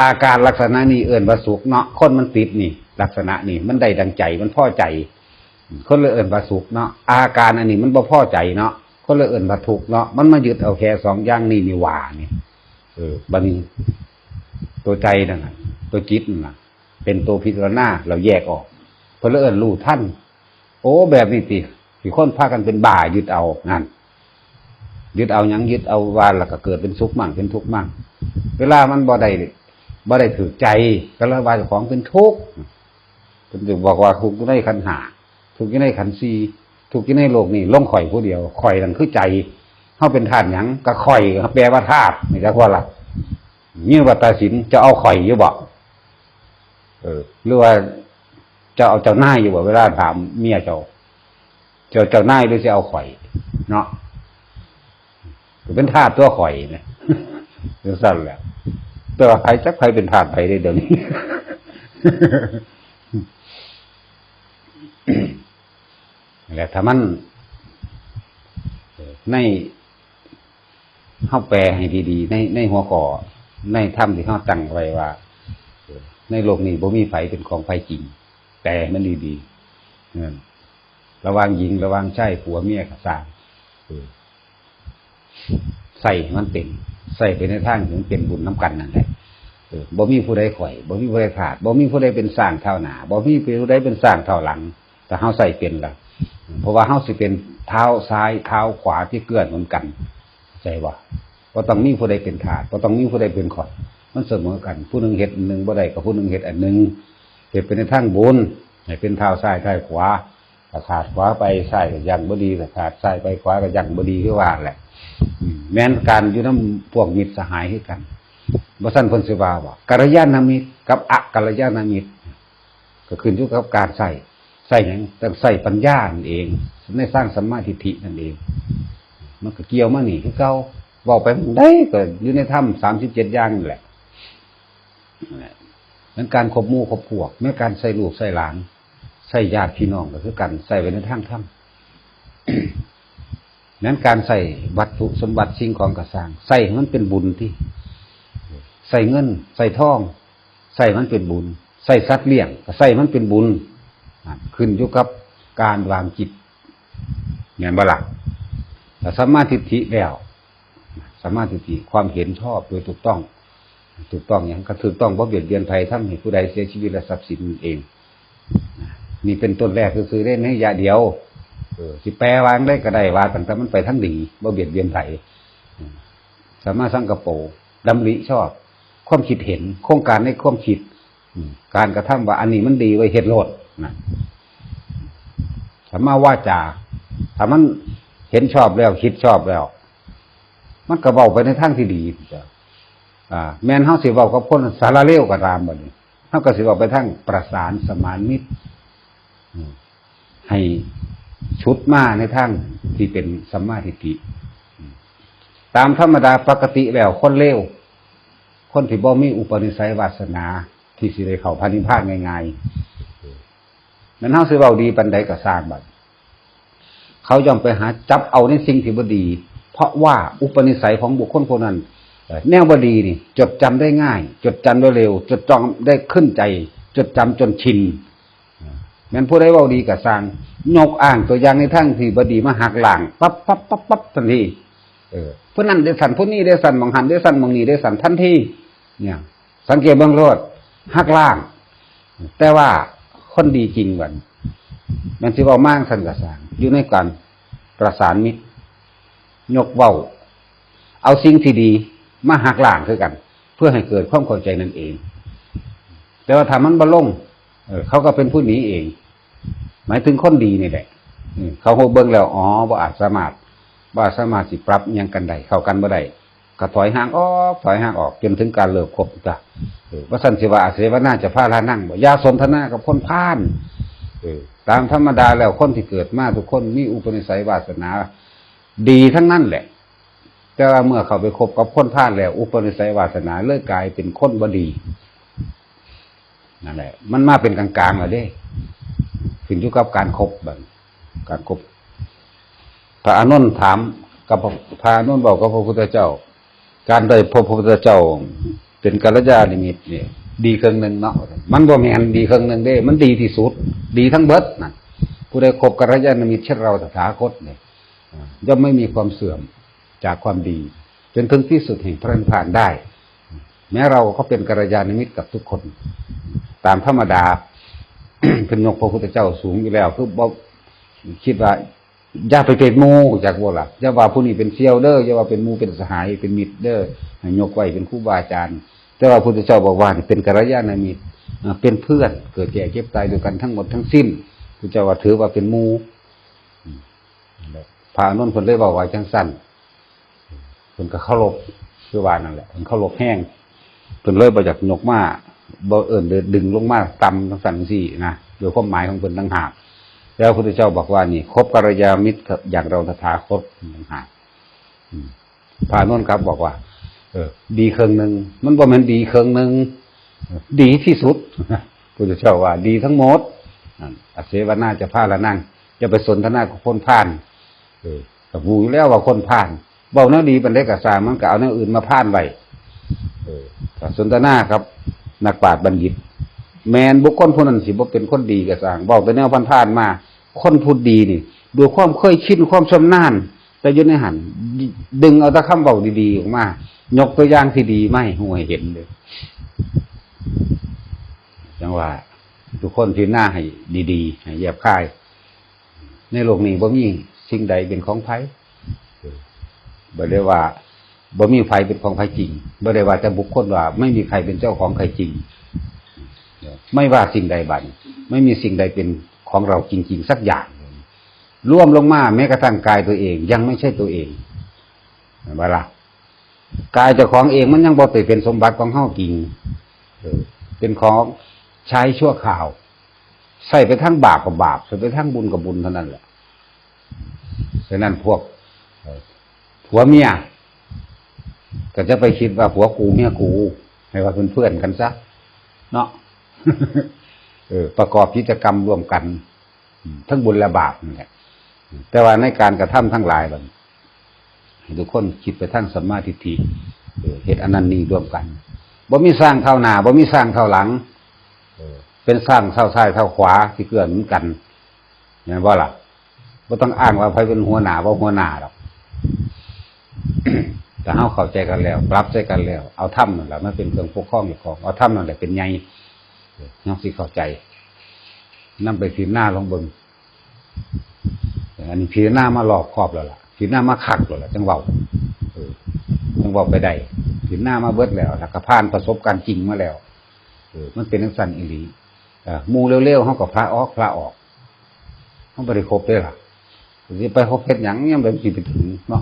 อาการลักษณะนี้เอิ้นว่าสุขเนาะ คนมันติดนี่ ลักษณะนี้มันได้ดังใจ มันพอใจ คนเลยเอิ้นว่าสุขเนาะ อาการอันนี้มันบ่พอใจเนาะ คนเลยเอิ้นว่าทุกข์เนาะ มันมายึดเอาแค่สองอย่างนี้นี่หว่านี่ เออ บัดนี้ ตัวใจนั่นน่ะ ตัวจิตนั่นน่ะ เป็นตัวพิจารณา เราแยกออก เพิ่นเลยเอิ้นรู้ทัน โอ้ แบบนี้ติ ที่คนพากันเป็นบ้ายึดเอา นั่น ยึดเอาหยัง ยึดเอาว่าแล้วก็เกิดเป็นสุขมั่ง เป็นทุกข์มั่ง เวลามันบ่ได้ บ่ได้ถูกใจ ก็เลยว่าเจ้าของเป็นทุกข์ เพิ่นจึงบอกว่าทุกข์อยู่ในขันธ์ห้า ทุกข์อยู่ในขันธ์สี่ ทุกข์อยู่ในโลกนี้ ลงข่อยผู้เดียว ข่อยนั่นคือใจ เฮาเป็นธาตุหยัง ก็ข่อย แปลว่าธาตุ นี่จักว่าล่ะ มีว่าตัดสิน จะเอาข่อยอยู่บ่ เออ หรือว่าจะเอาเจ้านายอยู่บ่ เวลาถามเมียเจ้า เจ้า เจ้านายหรือสิเอาข่อย เนาะ ก็เป็นธาตุตัวข่อยเนี่ย จังซั่นแหละ แต่ว่าไผจักไผเป็นธาตุไผเด้เดี๋ยวนี้ นั่นแหละ ถ้ามัน เอ่อ ใน เฮาแปลให้ดีๆ ใน ในหัวข้อ ในธรรมที่เฮาตั้งไว้ว่า เอ่อ ในโลกนี้บ่มีไผเป็นของไผจริง แปลให้มันดีๆ เออ ระหว่างหญิง ระหว่างชาย ผัวเมียก็ซ่าง เออ ใส่ให้มันเป็น ใส่ไปในทางที่มันเป็นบุญนำกันนั่นแหละ เออ บ่มีผู้ใดข่อย บ่มีผู้ใดขาด บ่มีผู้ใดเป็นซ่างเท้าหน้า บ่มีผู้ใดเป็นซ่างเท้าหลัง ถ้าเฮาใส่เป็นล่ะ เพราะว่าเฮาสิเป็นเท้าซ้ายเท้าขวาที่เกื้อหนุนกัน เข้าใจบ่ บ่ต้องมีผู้ใดเป็นทาส บ่ต้องมีผู้ใดเป็นข่อย มันเสมอกัน ผู้หนึ่งเฮ็ดอันหนึ่งบ่ได้ ก็ผู้หนึ่งเฮ็ดอันหนึ่ง เฮ็ดไปในทางบุญ ให้เป็นเท้าซ้ายเท้าขวา ถ้าขาดขวาไปซ้ายก็ยังบ่ดี ถ้าขาดซ้ายไปขวาก็ยังบ่ดี คือว่าแหละ อืม แม้นการอยู่นำพวกมิตรสหายคือกัน บ่ซั้นเพิ่นสิว่าบ่ กัลยาณมิตรกับอกัลยาณมิตร ก็ขึ้นอยู่กับการใช้ ใช้หยัง ต้องใช้ปัญญานั่นเอง ในสร้างสัมมาทิฏฐินั่นเอง มันก็เกี่ยวมานี่คือเก่า เว้าไปหม่องใดก็อยู่ในธรรมสามสิบเจ็ดอย่างนั่นแหละ นั่นแหละ เหมือนการคบหมู่คบพวก เหมือนการใช้ลูกใช้หลาน ใช้ญาติพี่น้องก็คือกัน ใช้ไว้ในทางธรรม นั้นการใช้วัตถุสมบัติสิ่งของก็ซ่าง ใช้ให้มันเป็นบุญติ ใช้เงิน ใช้ทอง ใช้มันเป็นบุญ ใช้สัตว์เลี้ยง ก็ใช้มันเป็นบุญ อ่ะ ขึ้นอยู่กับการวางจิต แม่นบ่ล่ะ ถ้าสัมมาทิฏฐิแล้ว สัมมาทิฏฐิ ความเห็นชอบโดยถูกต้อง ถูกต้องหยัง ก็ถูกต้อง บ่เบียดเบียนไผ ทำให้ผู้ใดเสียชีวิตและทรัพย์สินนั่นเอง นี่เป็นต้นแรกซื่อๆ เด้ ในระยะเดียว เออ สิแปลว่าจั่งใดก็ได้ ว่าตั้งแต่มันไปทางดี บ่เบียดเบียนไผ อืม สัมมาสังกัปโป ดำริชอบ ความคิดเห็น โครงการในความคิด อืม การกระทำว่าอันนี้มันดีไว้เฮ็ดโลดนะ สัมมาวาจา ถ้ามันเห็นชอบแล้ว คิดชอบแล้ว มันก็เว้าไปในทางที่ดี อ่า แม่นเฮาสิเว้ากับคนสารเลวก็ตามบัดนี้ เฮาก็สิเว้าไปทางประสานสมานมิตร อืม ให้ชุดมาในทางที่เป็นสัมมาทิฏฐิ อืม ตามธรรมดาปกติแล้วคนเลว คนที่บ่มีอุปนิสัยวาสนา ที่สิได้เข้าพระนิพพานง่ายๆ แม่นเฮาสิเว้าดีปานใดก็ซ่างบัด เขาย่อมไปหาจับเอาในสิ่งที่บ่ดี เพราะว่าอุปนิสัยของบุคคลผู้นั้น เอ่อ แนวบ่ดีนี่ จดจำได้ง่าย จดจำได้เร็ว จดจำได้ขึ้นใจ จดจำจนชิน แม่นผู้ใดเว้าดีก็ซ่าง ยกอ้างตัวอย่างในทางที่บ่ดีมาหักล้าง ปั๊บปั๊บปั๊บปั๊บทันที เออ ผู้นั้นได้สั่น ผู้นี้ได้สั่น หม่องหั้นได้สั่น หม่องนี้ได้สั่นทันที เนี่ย สังเกตเบิ่งโลด หักล้าง แต่ว่าคนดีจริงบัด แม่นสิเว้ามาจั่งซั่นก็ซ่าง อยู่ในการ ประสานมิตร ยกเว้า เอาสิ่งที่ดีมาหักล้างคือกัน เพื่อให้เกิดความเข้าใจนั่นเอง แต่ว่าถ้ามันบ่ลง เออ เขาก็เป็นผู้หนีเอง หมายถึงคนดีนี่แหละ อืม เขาฮู้เบิ่งแล้ว อ๋อ บ่อาจสามารถ บ่อาจสามารถสิปรับหยังกันได้ เข้ากันบ่ได้ ก็ถอยห่างออก ถอยห่างออก จนถึงการเลิกคบจ้ะ เออ ว่าซั่นสิว่า อาเสวนาจะพาลานังบ่ อย่าสนทนากับคนพาล เออ ตามธรรมดาแล้วคนที่เกิดมาทุกคนมีอุปนิสัยวาสนา ดีทั้งนั้นแหละ แต่ว่าเมื่อเข้าไปคบกับคนพาลแล้ว อุปนิสัยวาสนาเลยกลายเป็นคนบ่ดี นั่นแหละ มันมาเป็นกลางๆแล้วเด้ ขึ้นอยู่กับการคบบัด การคบ พระอานนท์ถามกับพระ พระอานนท์บอกกับพระพุทธเจ้า การได้พบพระพุทธเจ้าเป็นกัลยาณมิตรเนี่ย ดีครึ่งหนึ่งเนาะ มันบ่แม่นดีครึ่งหนึ่งเด้ มันดีที่สุด ดีทั้งเบิดนะ ผู้ใดคบกัลยาณมิตรเช่นเราตถาคตเนี่ย อ่า ย่อมไม่มีความเสื่อมจากความดี จนถึงที่สุดแห่งพระนิพพานได้ แม้เราก็เป็นกัลยาณมิตรกับทุกคน ตามธรรมดา เพิ่นยกพระพุทธเจ้าสูงอยู่แล้ว คือบ่คิดว่า อย่าไปเป็นหมู่ จักบ่ล่ะ อย่าว่าผู้นี้เป็นเสี่ยวเด้อ อย่าว่าเป็นหมู่เป็นสหาย เป็นมิตรเด้อ ให้ยกไว้เป็นครูบาอาจารย์ แต่ว่าพุทธเจ้าบอกว่านี่เป็นกัลยาณมิตร อ่า เป็นเพื่อน เกิดแก่เจ็บตายด้วยกันทั้งหมดทั้งสิ้น พุทธเจ้าว่าถือว่าเป็นหมู่ อืม นั่นแหละ พระอานนท์เพิ่นเลยเว้าว่าจั่งซั้น เพิ่นก็เคารพ คือว่านั่นแหละ เพิ่นเคารพแฮง เพิ่นเลยบ่อยากยกมา บ่เอิ้นดึงลงมาต่ำจั่งซั้นจั่งซี้นะ โดยความหมายของเพิ่นต่างหาก แล้วพระพุทธเจ้าบอกว่านี่ คบกัลยาณมิตรอย่างเราตถาคตต่างหาก อืม พระอานนท์ครับบอกว่า เออ ดีครึ่งหนึ่ง มันบ่แม่นดีครึ่งหนึ่ง ดีที่สุด พุทธเจ้าว่าดีทั้งหมด นั่น อาเสวนาจะพาลานัง อย่าไปสนทนากับคนพาล เออ ก็ฮู้อยู่แล้วว่าคนพาล เว้าแนวดีปานใดก็ซ่าง มันก็เอาแนวอื่นมาพาลไว้ เออ ถ้าสนทนากับนักปราชญ์บัณฑิต แม่นบุคคลผู้นั้นสิบ่เป็นคนดีก็ซ่าง เว้าแต่แนวพาลๆมา คนผู้ดีนี่ ด้วยความเคยชิน ความชำนาญ แต่อยู่ในหั่น ดึงเอาแต่คำเว้าดีๆออกมา ยกตัวอย่างที่ดีมาให้ฮู้ให้เห็นเด้อ จั่งว่า ทุกคนพิจารณาให้ดีๆ ให้แยบคาย ในโลกนี้บ่มีสิ่งใดเป็นของไผ เออ บ่ได้ว่าบ่มีไผเป็นของไผจริง บ่ได้ว่าแต่บุคคลว่าไม่มีใครเป็นเจ้าของใครจริง ไม่ว่าสิ่งใดบัดนี้ ไม่มีสิ่งใดเป็นของเราจริงๆสักอย่าง รวมลงมาแม้กระทั่งกายตัวเองยังไม่ใช่ตัวเอง เห็นบ่ล่ะ? กายเจ้าของเองมันยังบ่ไปเป็นสมบัติของเฮาจริง เออ เป็นของใช้ชั่วคราว ใช้ไปทางบาปก็บาป ใช้ไปทางบุญก็บุญเท่านั้นแหละ ฉะนั้นพวก เอ่อ ผัวเมีย ก็จะไปคิดว่าผัวกูเมียกู ให้ว่าเป็นเพื่อนกันซะ เนาะ เออ ประกอบกิจกรรมร่วมกัน อืม ทั้งบุญและบาปนั่นแหละ แต่ว่าในการกระทำทั้งหลายบัดนี้ ให้ทุกคนคิดไปทางสัมมาทิฏฐิ เออ เฮ็ดอันนั้นนี่ร่วมกัน บ่มีซ่างเท้าหน้า บ่มีซ่างเท้าหลัง เออ เป็นซ่างเท้าซ้ายเท้าขวาที่เกื้อหนุนกัน แม่นบ่ล่ะ? บ่ต้องอ้างว่าไผเป็นหัวหน้า บ่หัวหน้าดอก ถ้าเฮาเข้าใจกันแล้ว ปรับใจกันแล้ว เอาธรรมนั่นแหละมาเป็นเครื่องปกครองเจ้าของ เอาธรรมนั่นแหละเป็นใหญ่ เออ เฮาสิเข้าใจ นำไปพิจารณาลองเบิ่ง อันนี้พิจารณามารอบคอบแล้วล่ะ พิจารณามาคักแล้วล่ะ จั่งเว้า เออ จั่งเว้าไปได้ พิจารณามาเบิดแล้ว แล้วก็ผ่านประสบการณ์จริงมาแล้ว เออ มันเป็นจั่งซั้นอีหลี เออ หมู่เร็วๆ เฮาก็พละออก พละออก เฮาบ่ได้คบเด้ล่ะ สิไปคบเฮ็ดหยัง ยามใดมันสิไปถึงเนาะ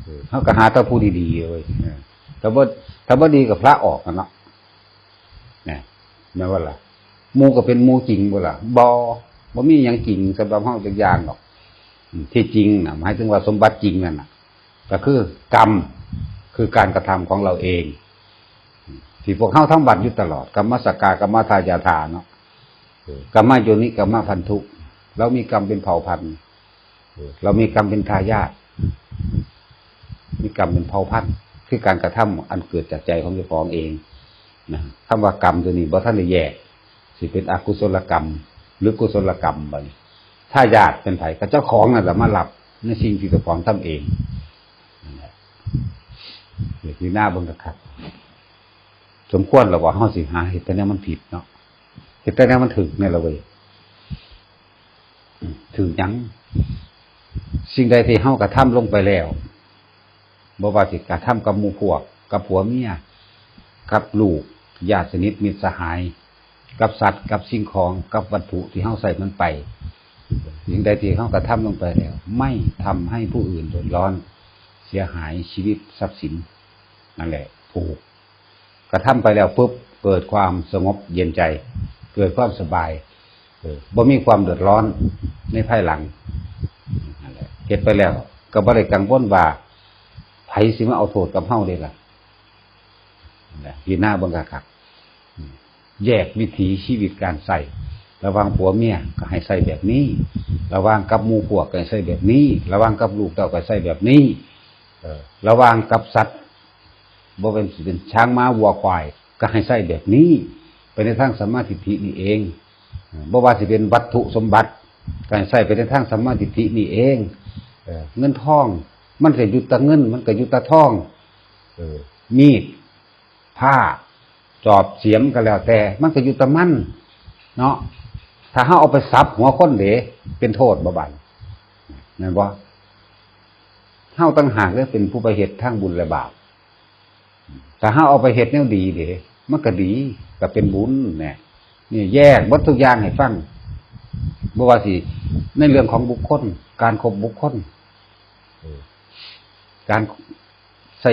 เออ เฮาก็หาแต่ผู้ดีๆ เว้ย เออ ถ้าบ่ ถ้าบ่ดีก็พละออกกันเนาะ นะ แม่นบ่ล่ะ? หมู่ก็เป็นหมู่จริงบ่ล่ะ? บ่ บ่มีหยังจริงสำหรับเฮาจักอย่างดอก อืม ที่จริงน่ะ หมายถึงว่าสมบัติจริงนั่นน่ะ ก็คือกรรม คือการกระทำของเราเอง ที่พวกเฮาทำบัตรอยู่ตลอด กรรมสกกา กรรมทายาทาเนาะ เออ กรรมโยนิ กรรมพันธุ เรามีกรรมเป็นเผ่าพันธุ์ เออ เรามีกรรมเป็นทายาท มีกรรมเป็นเผ่าพันธุ์ คือการกระทำอันเกิดจากใจของเจ้าของเองนะ คำว่ากรรมตัวนี้บ่ทันได้แยก สิเป็นอกุศลกรรม หรือกุศลกรรมบัดนี้ ทายาทเป็นไผ ก็เจ้าของนั่นแหละมารับในสิ่งที่เจ้าของทำเอง นั่นแหละ เดี๋ยวพิจารณาเบิ่งคักๆ สมควรแล้วบ่ เฮาสิหาเฮ็ดแต่แนวมันผิดเนาะ เฮ็ดแต่แนวมันถูกนี่ล่ะเว้ย อืม ถูกหยัง? สิ่งใดที่เฮากระทำลงไปแล้ว บ่ว่าสิกระทำกับหมู่พวก กับผัวเมีย กับลูก ญาติสนิทมิตรสหาย กับสัตว์ กับสิ่งของ กับวัตถุที่เฮาใช้มันไป สิ่งใดที่เฮากระทำลงไปแล้ว ไม่ทำให้ผู้อื่นเดือดร้อน เสียหายชีวิตทรัพย์สิน นั่นแหละถูก กระทำไปแล้วปุ๊บ เกิดความสงบเย็นใจ เกิดความสบาย เออ บ่มีความเดือดร้อนในภายหลัง นั่นแหละ เฮ็ดไปแล้ว ก็บ่ได้กังวลว่า ไผสิมาเอาโทษกับเฮาเด้ล่ะ นั่นแหละ พิจารณาเบิ่งคักๆ แยกวิถีชีวิตการใช้ ระหว่างผัวเมียก็ให้ใช้แบบนี้ ระหว่างกับหมู่พวกก็ให้ใช้แบบนี้ ระหว่างกับลูกเต้าก็ใช้แบบนี้ เออ ระหว่างกับสัตว์ บ่เป็นสิเป็นช้างม้าวัวควาย ก็ให้ใช้แบบนี้ ไปในทางสัมมาทิฏฐินี่เอง เออ บ่ว่าสิเป็นวัตถุสมบัติ ก็ให้ใช้ไปในทางสัมมาทิฏฐินี่เอง เออ เงินทอง มันก็อยู่แต่เงิน มันก็อยู่แต่ทอง เออ มีด ผ้า จอบเสียมก็แล้วแต่ มันก็อยู่แต่มัน เนาะ ถ้าเฮาเอาไปสับหัวคนเด้ เป็นโทษบ่บัด แม่นบ่ เฮาต่างหากเด้เป็นผู้ไปเฮ็ดทางบุญและบาป ถ้าเฮาเอาไปเฮ็ดแนวดีเด้ มันก็ดี ก็เป็นบุญแหละ นี่แยกเบิดทุกอย่างให้ฟัง บ่ว่าสิในเรื่องของบุคคล การคบบุคคล เออ การใช้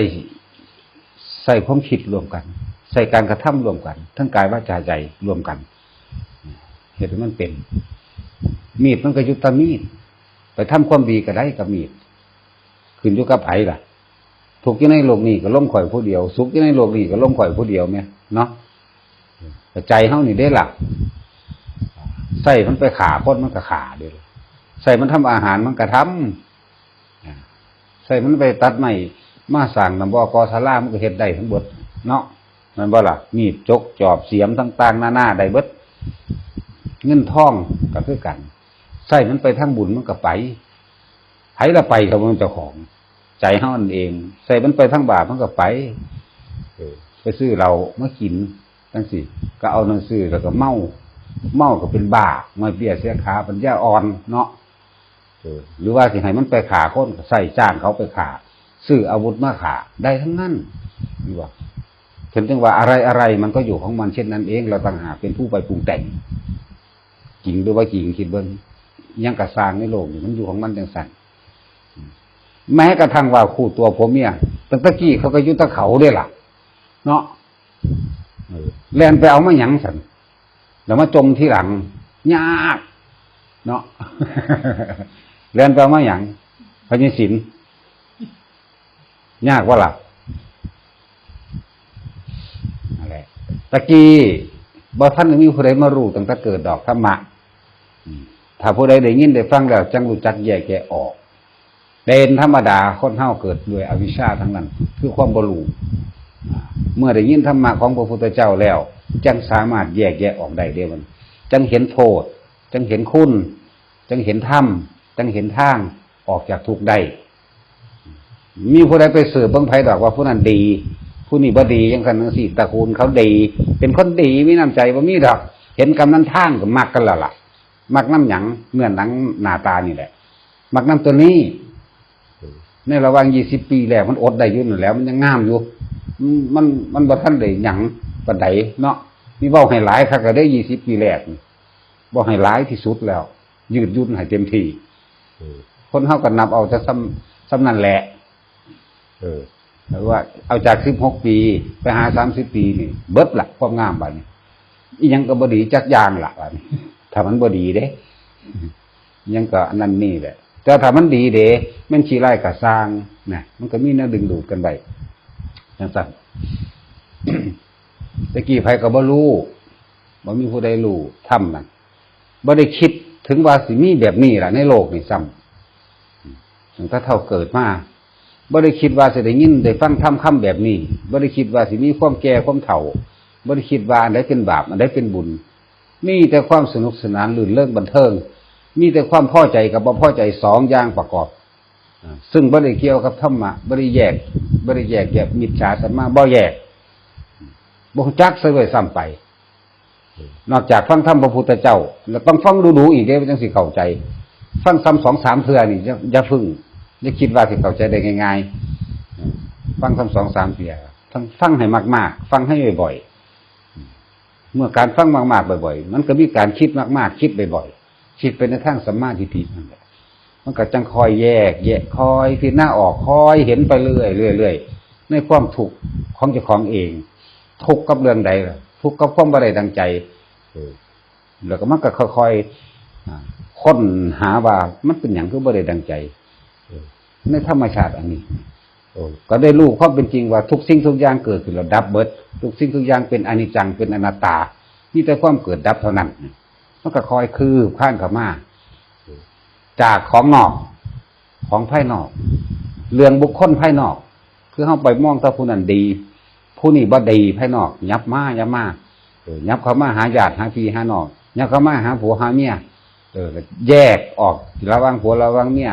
ใช้ความคิดร่วมกัน ใช้การกระทำร่วมกัน ทั้งกายวาจาใจร่วมกัน เฮ็ดให้มันเป็น มีดมันก็อยู่แต่มีด ไปทำความดีก็ได้กับมีด ขึ้นอยู่กับไผล่ะ ทุกข์อยู่ในโลกนี้ก็ลงข่อยผู้เดียว สุขอยู่ในโลกนี้ก็ลงข่อยผู้เดียวแม่นเนาะ ใจเฮานี่เด้ล่ะ ใช้มันไปฆ่าคนมันก็ฆ่าเด้ ใช้มันทำอาหารมันก็ทำ อ่า ใช้มันไปตัดไม้มาสร้างน้ำบ่อก่อศาลามันก็เฮ็ดได้ทั้งเบิดเนาะ แม่นบ่ล่ะ มีดจกจอบเสียมต่างๆนานาได้เบิด เงินทองก็คือกัน ใช้มันไปทางบุญมันก็ไป ไผละไปก็บ่แม่นเจ้าของ ใจเฮานั่นเอง ใช้มันไปทางบาปมันก็ไป เออ ไปซื้อเหล้ามากินจั่งซี้ ก็เอานั่นซื้อแล้วก็เมา เมาก็เป็นบ้า เมาเปียเสียขา ปัญญาอ่อนเนาะ เออ หรือว่าสิให้มันไปฆ่าคน ก็ใช้จ้างเขาไปฆ่า ซื้ออาวุธมาฆ่า ได้ทั้งนั้น นี่ว่า เพิ่นจึงว่าอะไรๆมันก็อยู่ของมันเช่นนั้นเอง เราต่างหากเป็นผู้ไปปรุงแต่ง จริงหรือว่าจริง คิดเบิ่ง หยังก็ซ่างในโลกนี่มันอยู่ของมันจั่งซั้น แม้กระทั่งว่าคู่ตัวผัวเมีย ตั้งแต่กี้เขาก็อยู่แต่เขาเด้ล่ะ เนาะ เออ แล่นไปเอามาหยังซั่น แล้วมาจมทีหลัง ยาก เนาะ แล่นไปเอามาหยัง พญาศิลป์ ยากบ่ล่ะ นั่นแหละ ตะกี้บ่ทันได้มีผู้ใดมารู้ตั้งแต่เกิดดอกธรรมะ อืม ถ้าผู้ใดได้ยินได้ฟังแล้ว จั่งรู้จักแยกแยะออก เป็นธรรมดา คนเฮาเกิดด้วยอวิชชาทั้งนั้น คือความบ่รู้ อ่า เมื่อได้ยินธรรมะของพระพุทธเจ้าแล้ว จั่งสามารถแยกแยะออกได้เด้มัน จั่งเห็นโทษ จั่งเห็นคุณ จั่งเห็นธรรม จั่งเห็นทางออกจากทุกข์ได้ มีผู้ใดไปสืบเบิ่งไผดอกว่าผู้นั้นดี ผู้นี้บ่ดี จั่งซั้นจั่งซี้ ตระกูลเขาดี เป็นคนดี มีน้ำใจ บ่มีดอก เห็นกำนันทางก็มักกันแล้วล่ะ มักนำหยัง เนื้อหนังหน้าตานี่แหละ มักนำตัวนี้ ในระหว่างยี่สิบปีแรกมันอดได้อยู่นั่นแหละ มันยังงามอยู่ มัน มัน มันบ่ทันได้หยังปานใดเนาะ นี่เว้าให้หลายคักก็ได้ ยี่สิบปีแรกนี่ เว้าให้หลายที่สุดแล้ว ยืดหยุ่นให้เต็มที่ เออ คนเฮาก็นับเอาแต่ส่ำ ส่ำนั่นแหละ เออ หรือว่าเอาจากสิบหกปีไปหาสามสิบปีนี่ เบิดละความงามบัดนี้ อีหยังก็บ่ดีจักอย่างละบัดนี้ ถ้ามันบ่ดีเด้ ยังก็อันนั้นนี่แหละ แต่ถ้ามันดีเด้ แม่นขี้ร้ายก็ซ่างนะ มันก็มีแนวดึงดูดกันไว้ จั่งซั้น แต่กี้ไผก็บ่รู้ บ่มีผู้ใดรู้ธรรมนั่น บ่ได้คิดถึงว่าสิมีแบบนี้ล่ะในโลกนี่ซ้ำ ตั้งแต่เฒ่าเกิดมา บ่ได้คิดว่าสิได้ยินได้ฟังธรรมคำแบบนี้ บ่ได้คิดว่าสิมีความแก่ความเฒ่า บ่ได้คิดว่าอันใดเป็นบาป อันใดเป็นบุญ มีแต่ความสนุกสนานรื่นเริงบันเทิง มีแต่ความพอใจกับบ่พอใจสองอย่างประกอบ อ่า ซึ่งบ่ได้เกี่ยวกับธรรมะ บ่ได้แยก บ่ได้แยกแยะมิจฉาสัมมา บ่แยก บ่รู้จักซะด้วยซ้ำไป นอกจากฟังธรรมพระพุทธเจ้า แล้วต้องฟังดูๆอีกเด้ จั่งสิเข้าใจ ฟังซ้ำสองสามเทื่อนี่ อย่า อย่าเพิ่ง อย่าคิดว่าสิเข้าใจได้ง่ายๆ ฟังซ้ำสองสามเทื่อ ฟัง ฟังให้มากๆ ฟังให้บ่อยๆ เมื่อการฟังมากๆ บ่อยๆ มันก็มีการคิดมากๆ คิดบ่อยๆ คิดไปในทางสัมมาทิฏฐินั่นแหละ มันก็จังค่อยแยกแยะ ค่อยพิจารณาออก ค่อยเห็นไปเรื่อยๆ เรื่อยๆ ในความทุกข์ของเจ้าของเอง ทุกข์กับเรื่องใดล่ะ ทุกข์กับความบ่ได้ดังใจ เออ แล้วก็มันก็ค่อยๆ อ่า ค้นหาว่ามันเป็นหยังคือบ่ได้ดังใจ เออ ในธรรมชาติอันนี้ เออ ก็ได้รู้ความเป็นจริงว่าทุกสิ่งทุกอย่างเกิดขึ้นแล้วดับเบิด ทุกสิ่งทุกอย่างเป็นอนิจจัง เป็นอนัตตา มีแต่ความเกิดดับเท่านั้น มันก็ค่อยคืบคลานเข้ามา จากของนอก ของภายนอก เรื่องบุคคลภายนอก คือเฮาไปมองแต่ผู้นั้นดี ผู้นี้บ่ดีภายนอก ยับมา ยับมา เออ ยับเข้ามาหาญาติ หาพี่ หาน้อง ยับเข้ามาหาผัว หาเมีย เออ แยกออกระหว่างผัวระหว่างเมีย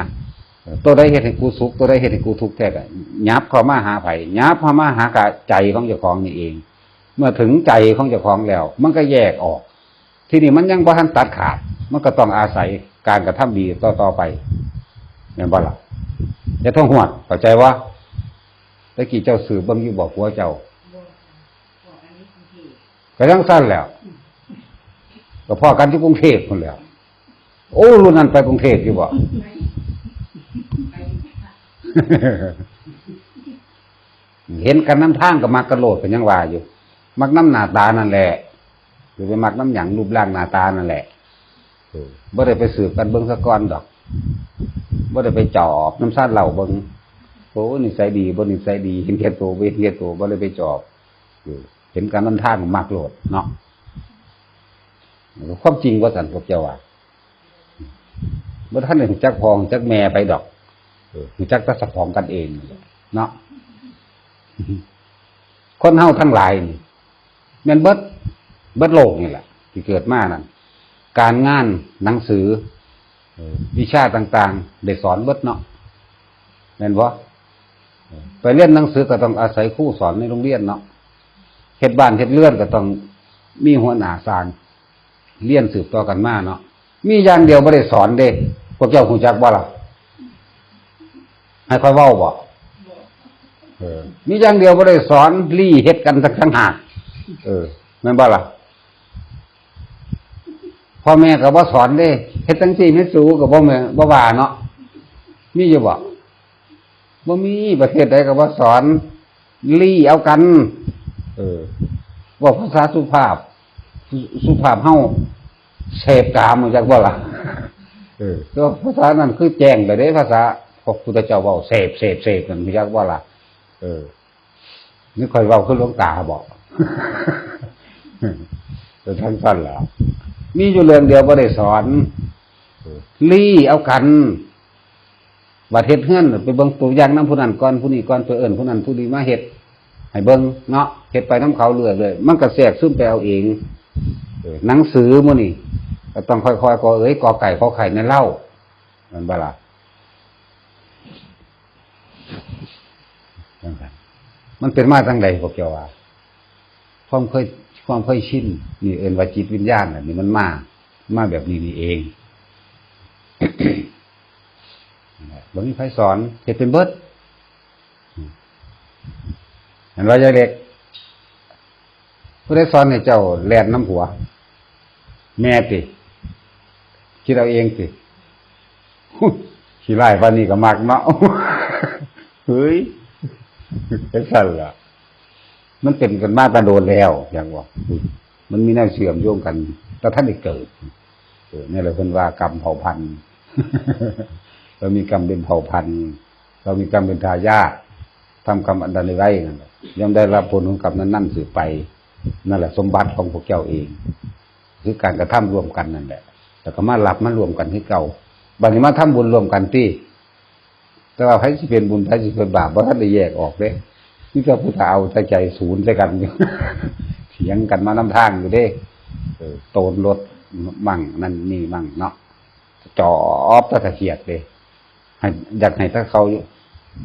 เออ ตัวใดเฮ็ดให้กูสุข ตัวใดเฮ็ดให้กูทุกข์แท้ ก็ยับเข้ามาหาไผ ยับเข้ามาหากะใจของเจ้าของนี่เอง เมื่อถึงใจของเจ้าของแล้ว มันก็แยกออก ทีนี้มันยังบ่ทันตัดขาด มันก็ต้องอาศัยการกระทำดีต่อๆ ไป แม่นบ่ล่ะ อย่าทองหวด เข้าใจบ่ แต่กี้เจ้าสืบเบิ่งอยู่บ่ ผัวเจ้า บ่ค่ะ พ้อกันอยู่กรุงเทพฯ ก็จังซั่นแหล้ว ก็พ้อกันอยู่กรุงเทพฯ พุ้นแหล้ว โอ้ รุ่นนั้นไปกรุงเทพฯ อยู่บ่ ไป ไปอยู่ค่ะ เห็นกันนำทางก็มักกันโลด ก็ยังว่าอยู่ มักนำหน้าตานั่นแหละ สิไปมักนำหยัง รูปร่างหน้าตานั่นแหละ เออ บ่ได้ไปสืบกันเบิ่งซะก่อนดอก บ่ได้ไปจอบนำซาเหล้าเบิ่ง โอ้ นิสัยดี บ่นิสัยดี เห็นแก่ตัว บ่เห็นแก่ตัว บ่ได้ไปจอบ เออ เห็นกันนำทางก็มักโลดเนาะ ความจริงว่าซั่น พวกเจ้าว่า บ่ทันได้รู้จักพ่อรู้จักแม่ไปดอก เออ รู้จักแต่เจ้าของกันเองเนาะ คนเฮาทั้งหลายนี่ แม่นเบิด เบิดโลกนี่แหละ ที่เกิดมานั่น การงาน หนังสือ เออ วิชาต่างๆ ได้สอนเบิดเนาะ แม่นบ่ เออ ไปเรียนหนังสือก็ต้องอาศัยครูสอนในโรงเรียนเนาะ เฮ็ดบ้านเฮ็ดเรือนก็ต้องมีหัวหน้าสร้าง เรียนสืบต่อกันมาเนาะ มีอย่างเดียวบ่ได้สอนเด้ พวกเจ้ารู้จักบ่ล่ะ ให้ข้อยเว้าบ่ เออ มีอย่างเดียวบ่ได้สอน ลี้เฮ็ดกันต่างหาก เออ แม่นบ่ล่ะ พ่อแม่ก็บ่สอนเด้ เฮ็ดจั่งซี้แม่สูก็บ่แม่น บ่ว่าเนาะ มีอยู่บ่ บ่มี ประเทศใดก็บ่สอน ลี้เอากัน เออ เว้าภาษาสุภาพ สุ สุภาพเฮา เสพกาม รู้จักบ่ล่ะ เออ ก็ภาษานั้นคือแจ้งไปเด้ ภาษาพระพุทธเจ้าเว้า เสพ เสพ เสพนั่น รู้จักบ่ล่ะ เออ นี่ข้อยเว้าคือหลวงตาบ่ เออ จั่งซั่นล่ะ มีอยู่เรื่องเดียวบ่ได้สอน เออ ลี้เอากัน บัดเฮ็ดเฮือนไปเบิ่งตัวอย่างนำผู้นั้นก่อน ผู้นี้ก่อน ไปเอิ้นผู้นั้นผู้นี้มาเฮ็ดให้เบิ่งเนาะ เฮ็ดไปนำเขาเรื่อยๆ มันก็แทรกซึมไปเอาเอง เออ หนังสือมื้อนี้ก็ต้องค่อยๆ กอเอ๋ย กอไก่ ขอไข่ ในเล่า แม่นบ่ล่ะ จั่งซั่น มันเป็นมาจั่งใด พวกเจ้าว่า ความเคย ความเคยชิน นี่เอิ้นว่าจิตวิญญาณน่ะ นี่มันมา มาแบบนี้นี่เอง บ่มีไผสอน เฮ็ดเป็นเบิด เห็นว่ายายเล็ก ผู้ใดสอนให้เจ้าแล่นนำผัว แม่ติ คิดเอาเองติ ขี้ร้ายปานนี้ก็มักเนาะ เฮ้ย จั่งซั่นล่ะ มันเป็นกันมาแต่โดนแล้ว อย่างว่า มันมีแนวเชื่อมโยงกัน แต่ทันได้เกิด เออ นี่แหละเพิ่นว่ากรรมเผ่าพันธุ์ เรามีกรรมเป็นเผ่าพันธุ์ เรามีกรรมเป็นทายาท ทำกรรมอันใดไว้นั่นแหละ ย่อมได้รับผลของกรรมนั้นๆ สืบไป นั่นแหละสมบัติของพวกเจ้าเอง คือการกระทำร่วมกันนั่นแหละ แล้วก็มารับมารวมกันคือเก่า บัดนี้มาทำบุญร่วมกันติ แต่ว่าไผสิเป็นบุญ ไผสิเป็นบาป บ่ทันได้แยกออกเด้ มีแต่ผู้ถ้าเอาแต่ใจศูนย์ใส่กันอยู่ เถียงกันมานำทางอยู่เด้ เออ โตนรถมั่งนั่นนี่มั่งเนาะ จอบแต่ตะเกียกเด้ ให้ อยากให้แต่เขาอยู่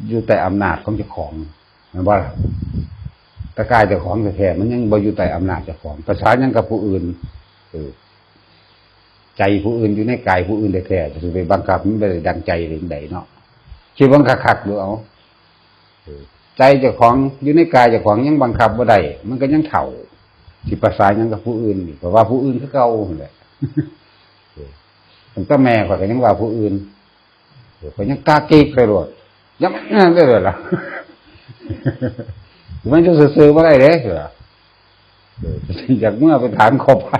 อยู่แต่อำนาจของเจ้าของ แม่นบ่ล่ะ แต่กายเจ้าของแท้ๆ มันยังบ่อยู่ใต้อำนาจเจ้าของ ประสานหยังกับผู้อื่น เออ ใจ ใจผู้อื่นอยู่ในกายผู้อื่นแท้ๆ จะไปบังคับมันไปได้ดังใจหรือใดเนาะ คิดเบิ่งคักๆ ดูเอา ใจเจ้าของอยู่ในกายเจ้าของยังบังคับบ่ได้ มันก็ยังเฒ่า สิประสานหยังกับผู้อื่นอีก เพราะว่าผู้อื่นคือเก่าหั่นแหละ ตั้งแต่แม่ข้อยก็ยังว่าผู้อื่น ข้อยยังกล้าเก๊กไปโลด ยังนั่นได้เลยล่ะ มันจะซื่อๆ บ่ได้เด้ เออ อยากเมื่อไปถามขอไป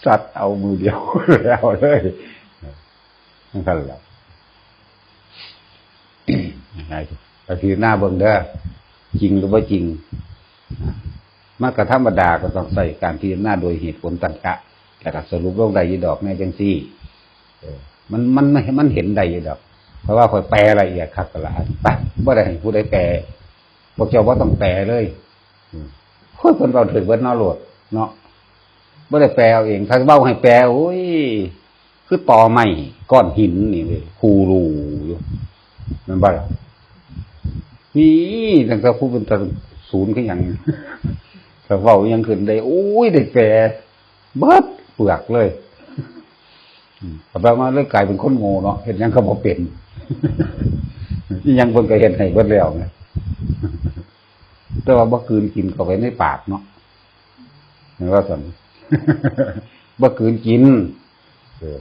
สัตว์เอามือเดียว แล้วเลย นั่นคันแหละ ไปพิจารณาเบิ่งเด้อ จริงหรือบ่จริง มันก็ธรรมดา ก็ต้องใช้การพิจารณาโดยเหตุผลตรรกะ แล้วก็สรุปลงได้อยู่ดอกแน่จังซี่ เออ มัน มัน มันเห็นได้อยู่ดอก เพราะว่าข้อยแปลละเอียดคักละอัน ไป บ่ได้ให้ผู้ใดแปล พวกเจ้าบ่ต้องแปลเลย อืม โอ้ย เพิ่นเว้าถืกเบิดเนาะโลดเนาะ บ่ได้แปลเอาเอง ถ้าเว้าให้แปล โอ้ย คือตอไม้ก้อนหินนี่เลย ฮูรูอยู่ แม่นบ่ล่ะ นี่ตั้งแต่ผู้เป็นตาศูนย์คือหยัง ถ้าเว้าหยังขึ้นได้ โอ้ย ได้แปลเบิดเปลือกเลย อืม เอาไปมาเลยกลายเป็นคนโง่เนาะ เฮ็ดหยังก็บ่เป็น อิหยังเพิ่นก็เฮ็ดให้เบิดแล้วไง แต่ว่าบ่กลืนกินเข้าไปในปากเนาะ แม่นว่าซั่น บ่กลืนกิน เออ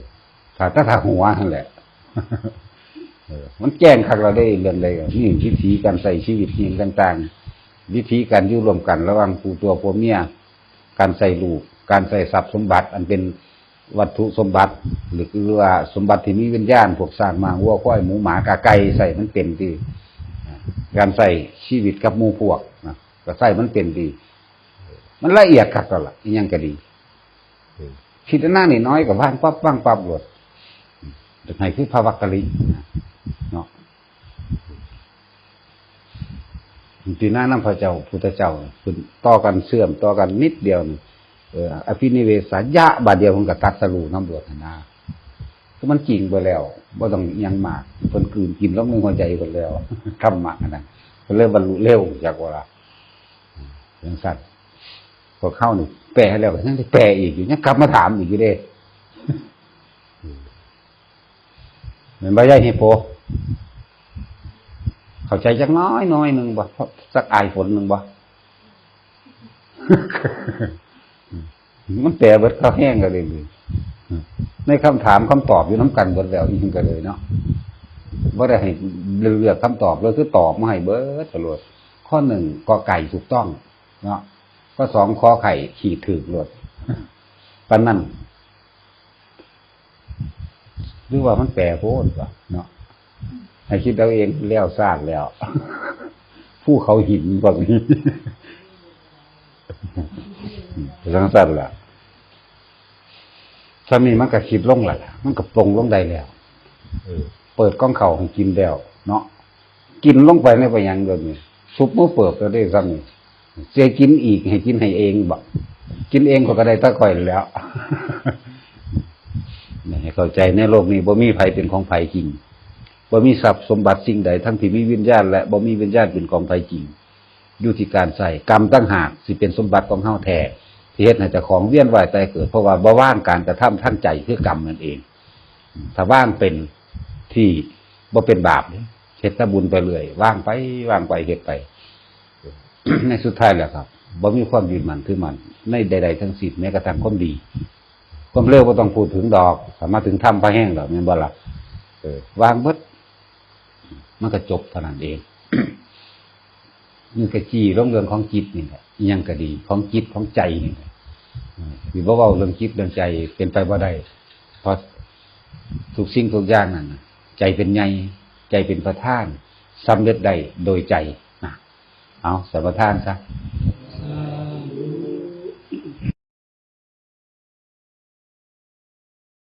ถ้า ถ้า ถ้าหัวหั่นแหละ เออ มันแจ้งคักแล้วเด้ เรื่องใดก็นี่ วิธีการใช้ชีวิต อิหยังต่างๆ วิธีการอยู่ร่วมกันระหว่างผัวตัวผัวเมีย การใช้ลูก การใช้ทรัพย์สมบัติ อันเป็นวัตถุสมบัติ หรือว่าสมบัติที่มีวิญญาณ พวกช้าง ม้า วัว ควาย หมู หมา กา ไก่ ใช้มันเป็นที่ การใช้ชีวิตกับหมู่พวกนะ ก็ใช้มันเป็นที่ มันละเอียดคักแล้วล่ะ อิหยังก็ดี พิจารณาน้อยๆ ก็วางปั๊บ วางปั๊บโลด จั่งให้คือพระวักกะลิ เนาะ พิจารณานำพระเจ้าพุทธเจ้า เพิ่นต่อกัน เชื่อมต่อกันนิดเดียวนี่ เออ อภินิเวสายะ บาดเดียวเพิ่นก็ตรัสรู้นำโลดหั่นนะ คือมันจริงไปแล้ว บ่ต้องอิหยังมาก เพิ่นกลืนกินลงในหัวใจเพิ่นแล้ว ธรรมะอันนั้น เพิ่นเลยบรรลุเร็ว จักว่าล่ะ จั่งซั่น พวกเฮานี่แปลแล้วก็ยังได้แปลอีกอยู่ ยังกลับมาถามอีกอยู่เด้ แม่นบ่ยายเฮโป เข้าใจจักน้อยน้อยหนึ่งบ่ สักอายฝนหนึ่งบ่ มันแปลเบิดเข้าแห้งก็เลย ในคำถามคำตอบอยู่นำกันเบิดแล้ว อีหยังก็เลยเนาะ บ่ได้ให้เลือกคำตอบเลย คือตอบมาให้เบิดโลด ข้อหนึ่ง กอไก่ถูกต้องเนาะ ข้อสอง ขอไข่ขีดถูกโลด ปานนั้น หรือว่ามันแปลโพดวะเนาะ ให้คิดเอาเองแล้วซาดแล้ว ภูเขาหินพวกนี้ จั่งซั่นล่ะ ส่ำนี้มันก็คิดลงแล้วล่ะ มันก็ปลงลงได้แล้ว เออ เปิดกล่องข้าวให้กินแล้วเนาะ กินลงไปในไปหยังเดี๋ยวนี้ ซุบมือเปิบแล้วเด้ ส่ำนี้ สิให้กินอีก ให้กินให้เองบ่ กินเองข้อยก็ได้แต่ข้อยแล้ว ให้เข้าใจในโลกนี้บ่มีไผเป็นของไผจริง บ่มีทรัพย์สมบัติสิ่งใด ทั้งที่มีวิญญาณและบ่มีวิญญาณเป็นของไผจริง อยู่ที่การใช้ กรรมต่างหากสิเป็นสมบัติของเฮาแท้ ที่เฮ็ดให้เจ้าของเวียนว่ายตายเกิด เพราะว่าบ่วางการกระทำทางใจคือกรรมนั่นเอง ถ้าวางเป็นที่บ่เป็นบาป เฮ็ดแต่บุญไปเรื่อย วางไป วางไป เฮ็ดไป ในสุดท้ายแล้วครับ บ่มีความยึดมั่นถือมั่นในใดๆทั้งสิ้น แม้กระทั่งความดี ความเลวบ่ต้องพูดถึงดอก ถ้ามาถึงธรรมพอแฮงดอก แม่นบ่ล่ะ เออ วางเบิด มันก็จบเท่านั้นเอง นี่ก็จี้ลงเรื่องของจิตนี่แหละ อิหยังก็ดี ของจิตของใจนี่แหละ เออ สิบ่เว้าเรื่องจิตเรื่องใจเป็นไปบ่ได้ เพราะทุกสิ่งทุกอย่างนั่นน่ะ ใจเป็นใหญ่ ใจเป็นประธาน สำเร็จได้โดยใจนะ เอาสมาทานซะ